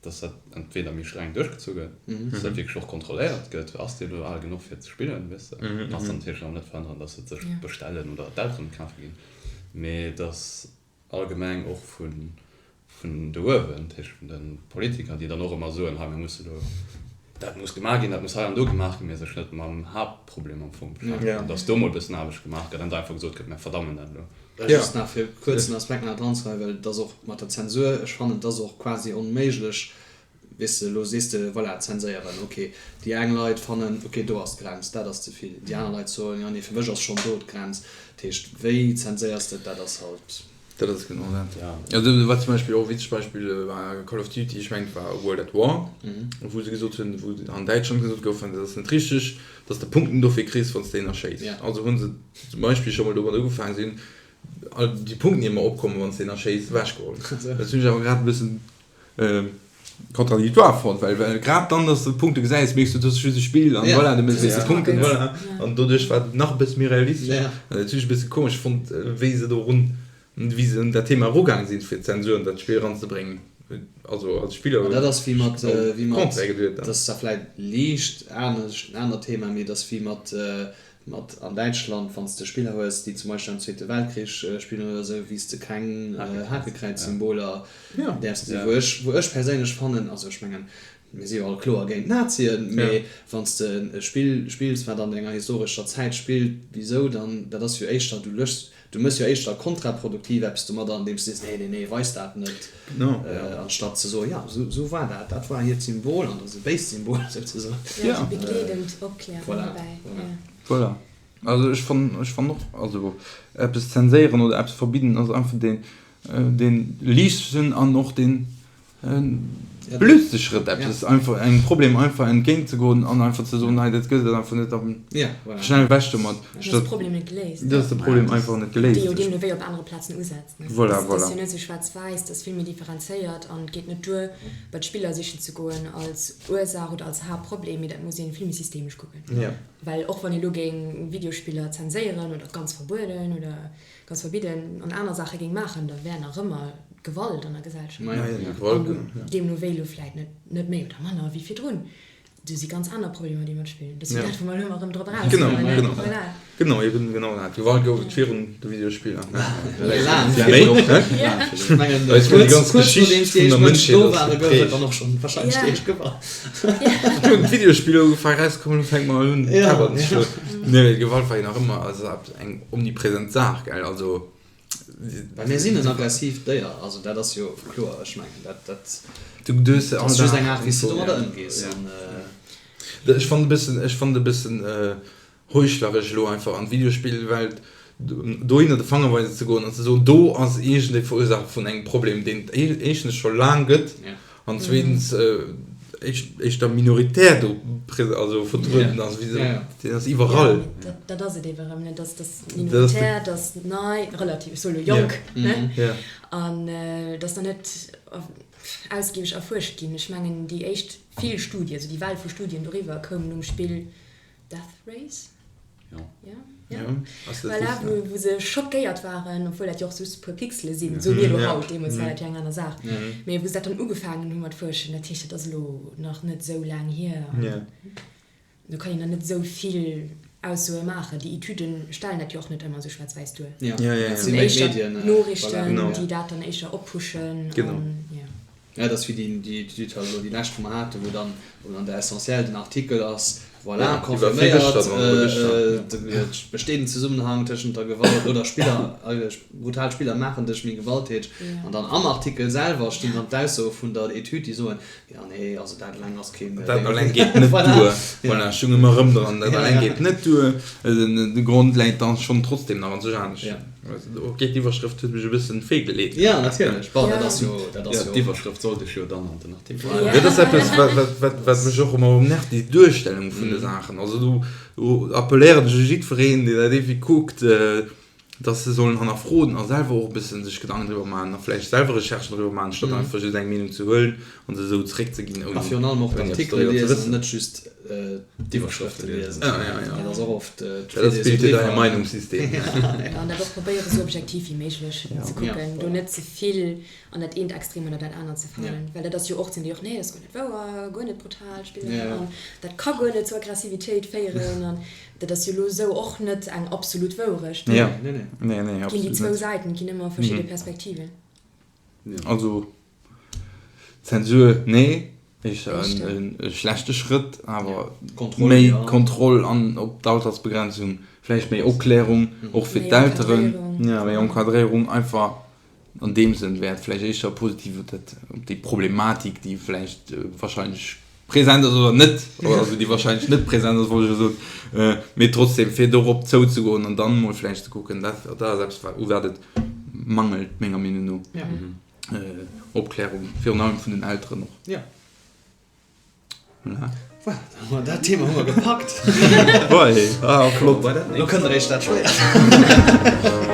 dass dat entweder méi streng duerchgezu gëtt, dass dat wierklech och kontrolléiert gëtt, ass dee elo al genuch fir ze spillen, weess de, kanns dann natierlech awer net verhënneren, dass se et sech bestellen oder d'Elteren et kafe ginn, mee dass. allgemeng och vun vun do uewen, dat heescht vun de Politiker, déi dann och ëmmer soen, hei mir musse lo, dat muss gemaach ginn, dat muss hei an do gemaach ginn, mee sech net mam Haaptproblem am Fong beschäftegen, dass do mol e bëssen Aarbecht gemaach gëtt an da einfach gesot gëtt, mir verdammen dat elo. Just nach fir e kuerzen Aspekt nach dranzereien, well et ass och mat der Zensur, ech fannen, et ass och quasi onméiglech, weess de, elo sees de, voilà, zenséieren, ok, déi eng Leit fannen, ok, do ass d'Grenz, dat ass ze vill, déi aner Leit soen, jo nee, fir mech ass schonn do d'Grenz. Dat heescht, wéi zenséiers de et, dat ass halt. Dat ass genau dat. Also wat zum Beispill och e witzegt Beispill war Call of Duty, ech mengen et war World at War, wou se gesot hunn, wou an Däitschland gesot gouf, dat ass net richteg, datt s de Punkten dofir kriss, wann s de een erschéiss. Also hu se zum Beispill scho mol domat ugefaangen, si hunn all déi Punkten, déi ëmmer opkommen, wann s de een erschéiss, ewechgeholl. Dat hunn ech awer grad e bëssen Contradictoire fonnt, well well grad dann, dass de Punkte gesäis, mierks du, dat ass just e Spill an voilà, du méchs wéinst de Punkten, voilà. An doduerch war et nach e bësse méi realistesch. An dat hunn ech e bësse komesch fonnt, wéi se do erun, wéi se un dat Thema erugaang sinn, fir d'Zensur an dat Spill eranzebréngen. Also als Spiller hunn ech au contraire geduet. Dat ass zwar vläit liicht anescht, en anert Thema, mee et ass wéi mat Mat an Däitschland, wann s de Spiller hues, déi zum Beispill am Zweete Weltkrich spillen oder esou, wéi s de keng Hakekräiz-Symboler däerfs gesinn. Wou ech, wou ech perséinlech fannen, also ech mengen, mir si jo all kloer géint d'Nazien, mee wann s de e Spill spills, wat an enger historescher Zäit spillt, wisou dann? Dat ass jo éischter, du löschs, du méchs jo éischter kontraproduktiv eppes domadder, andeems du sees, nee, nee, nee, weis dat net, anstatt ze soen, jo, esou, esou war dat, dat war hiert Symbol an dat ass e béist Symbol souzesoen. Jo, esou begleedend Opklärung dobäi, jo. Voilà. Also ech fannen, ech fannen och, also eppes zenséieren oder eppes verbidden ass einfach deen, dee liichtsten an och deen blödste Schrëtt, eppes einfach, engem Problem einfach entgéint ze goen an einfach ze soen, hei dat gëtt et einfach net a schnell ewech domat. Dann ass de Problem net geléist. Dann ass de Problem einfach net geléist. Dee jo deemno wéi op anere Plazen usetzt, ne? Voilà, voilà. Dat ass jo net esou schwaarz-wäiss, dat ass vill méi differenzéiert an et geet net duer, bei d'Spiller sichen ze goen als Ursaach oder als Haaptproblem, mee dat muss ee vill méi systemesch kucken. Well och wann ee lo géing Videospiller zenséieren oder ganz verbueden oder ganz verbidden an aner Saache géing maachen, da wär nach ëmmer Gewalt an der Gesellschaft. An deemno wéi elo vläit net net méi oder manner wéi virdrun. Do si ganz aner Problemer, déi matspillen. Dat ass jo dat, wou mer elo ëmmer erëm drop erauskommen, ne? Genau, genau. Genau, eben genau dat. Gewalt gouf et virun de Videospiller. Laang virdrun. Ech mengen, kuerz kuerz nodeems déi éischt Mënschen do waren, gouf et dann och schonn warscheinlech déi éischt Gewalt. Do hunn d'Videospiller ugefaangen erauszekommen, elo fänke mer un d'Käpper ze schloen. Nee, Gewalt war jo nach ëmmer also eng omnipresent Saach, gell? Also. Well mir sinn en aggressiivt Déier, also dat ass jo kloer. Ech mengen, dat, dat ass just eng Aart, wéi s de domadder ëmgees. Ech fannen e bëssen, ech fannen e bëssen heuchleresch elo einfach an d'Videospillwelt dohinner de Fanger weisen ze goen an ze soen, do ass iergendee Verursaacher vun engem Problem, deen et éischtens scho laang gëtt an zweetens éischter minoritär do also vertrueden ass, wéi se, deen ass iwwerall. Dat ass et eeben erëm, ne, dass dass minoritär, dass nei, relativ, ech soe lo jonk, ne, an dass nach net ausgieweg erfuerscht ginn. Ech mengen, déi éischt vill Studien, esou déi Well vu Studien doriwwer koum nom Spill Death Race? Jo. Ja, ja. Voilà, wou, wou se schockéiert waren, obwuel dat jo och just e puer Pixele sinn, soe mir elo haut, deemools war dat jo eng aner Saach. Mee wou se dat dann ugefaangen hu mat fuerschen, dat heescht, dat ass elo nach net esou laang hier. An do kann een nach net esou vill Aussoe maachen. Déi Etüden stellen dat jo och net ëmmer esou schwaarz-wäiss duer. Dat sinn éischter d'Noriichten, déi dat dann éischter oppuschen. An, jo. Ja, dat ass wéi déi, déi Etüd halt elo, déi lescht, wou mer haten, wou dann, wou dann der Essentiel den Artikel ass, voilà, confirméiert, et besteet en Zesummenhang tëschent der Gewalt oder Spiller, brutal Spiller maachen dech méi gewalttäteg. An dann am Artikel selwer stinn dann d'Aussoe vun der Etüd, déi soen, jo, nee, also dat eleng ass keen. Dat eleng geet net duer. Voilà, ech stoung ëmmer erëm dran, dat eleng geet net duer. De Grond läit dann schonn trotzdem nach an sech anescht. Ok, d'Iwwerschrëft huet mech e bëssen feelgeleet. Jo, natierlech. Bon, dat ass jo, dat ass jo. D'Iwwerschrëft sollt ech jo dann an den Artikel schreiwen. Dat ass eppes, wat, wat mech och ëmmer erëm nervt, déi Duerstellung vun de Saachen. Also do, do appelléieren ech u jiddwereen, deen dat iergendwéi kuckt, dass se sollen hannerfroen a selwer och e bëssen sech Gedanken driwwer maachen a vläicht selwer Recherchen driwwer maachen, statt einfach just eng Meenung ze huelen an se esou zeréckzeginn, ouni. A virun allem och d'Artikele liesen an net just. d'Iwwerschrëfte liesen. Dat ass och oft Dat ass bild dir däi Meinungssystem. An dat och probéieren, esou objektiv wéi méiglech ze kucken, do net ze vill an dat eent Extrem oder dat anert ze falen, well dat ass jo och, sinn déi och, nee, dat ass guer net wouer, guer net brutal, Spiller an dat ka guer net zu Aggressivitéit féieren an dat ass jo elo esou och net eng absolut Wourecht. Et ginn déi zwou Säiten, et ginn ëmmer verschidde Perspektiven. Also Zensur, nee, éischter e schlechte Schrëtt, awer méi Kontroll an op d'Altersbegrenzung, vläicht méi Opklärung och fir d'Elteren, méi Encadréierung einfach. An deem Sënn wär et vläicht éischter positiv op dat, op déi Problematik, déi vläicht wahrscheinlech present ass oder net, also déi wahrscheinlech net present ass, wollt ech elo soen, mee trotzdem fir dorop zouzegoen an dann emol vläicht ze kucken, dat, dat ass eppes, u wat et mangelt menger Meenung no, Opklärung, virun allem vun den Elteren och. Voilà. Voilà, dann hu mer dat Thema hu mer gepackt. Wei, ah, flott. Lo kënnt eréischt dat Schwéiert.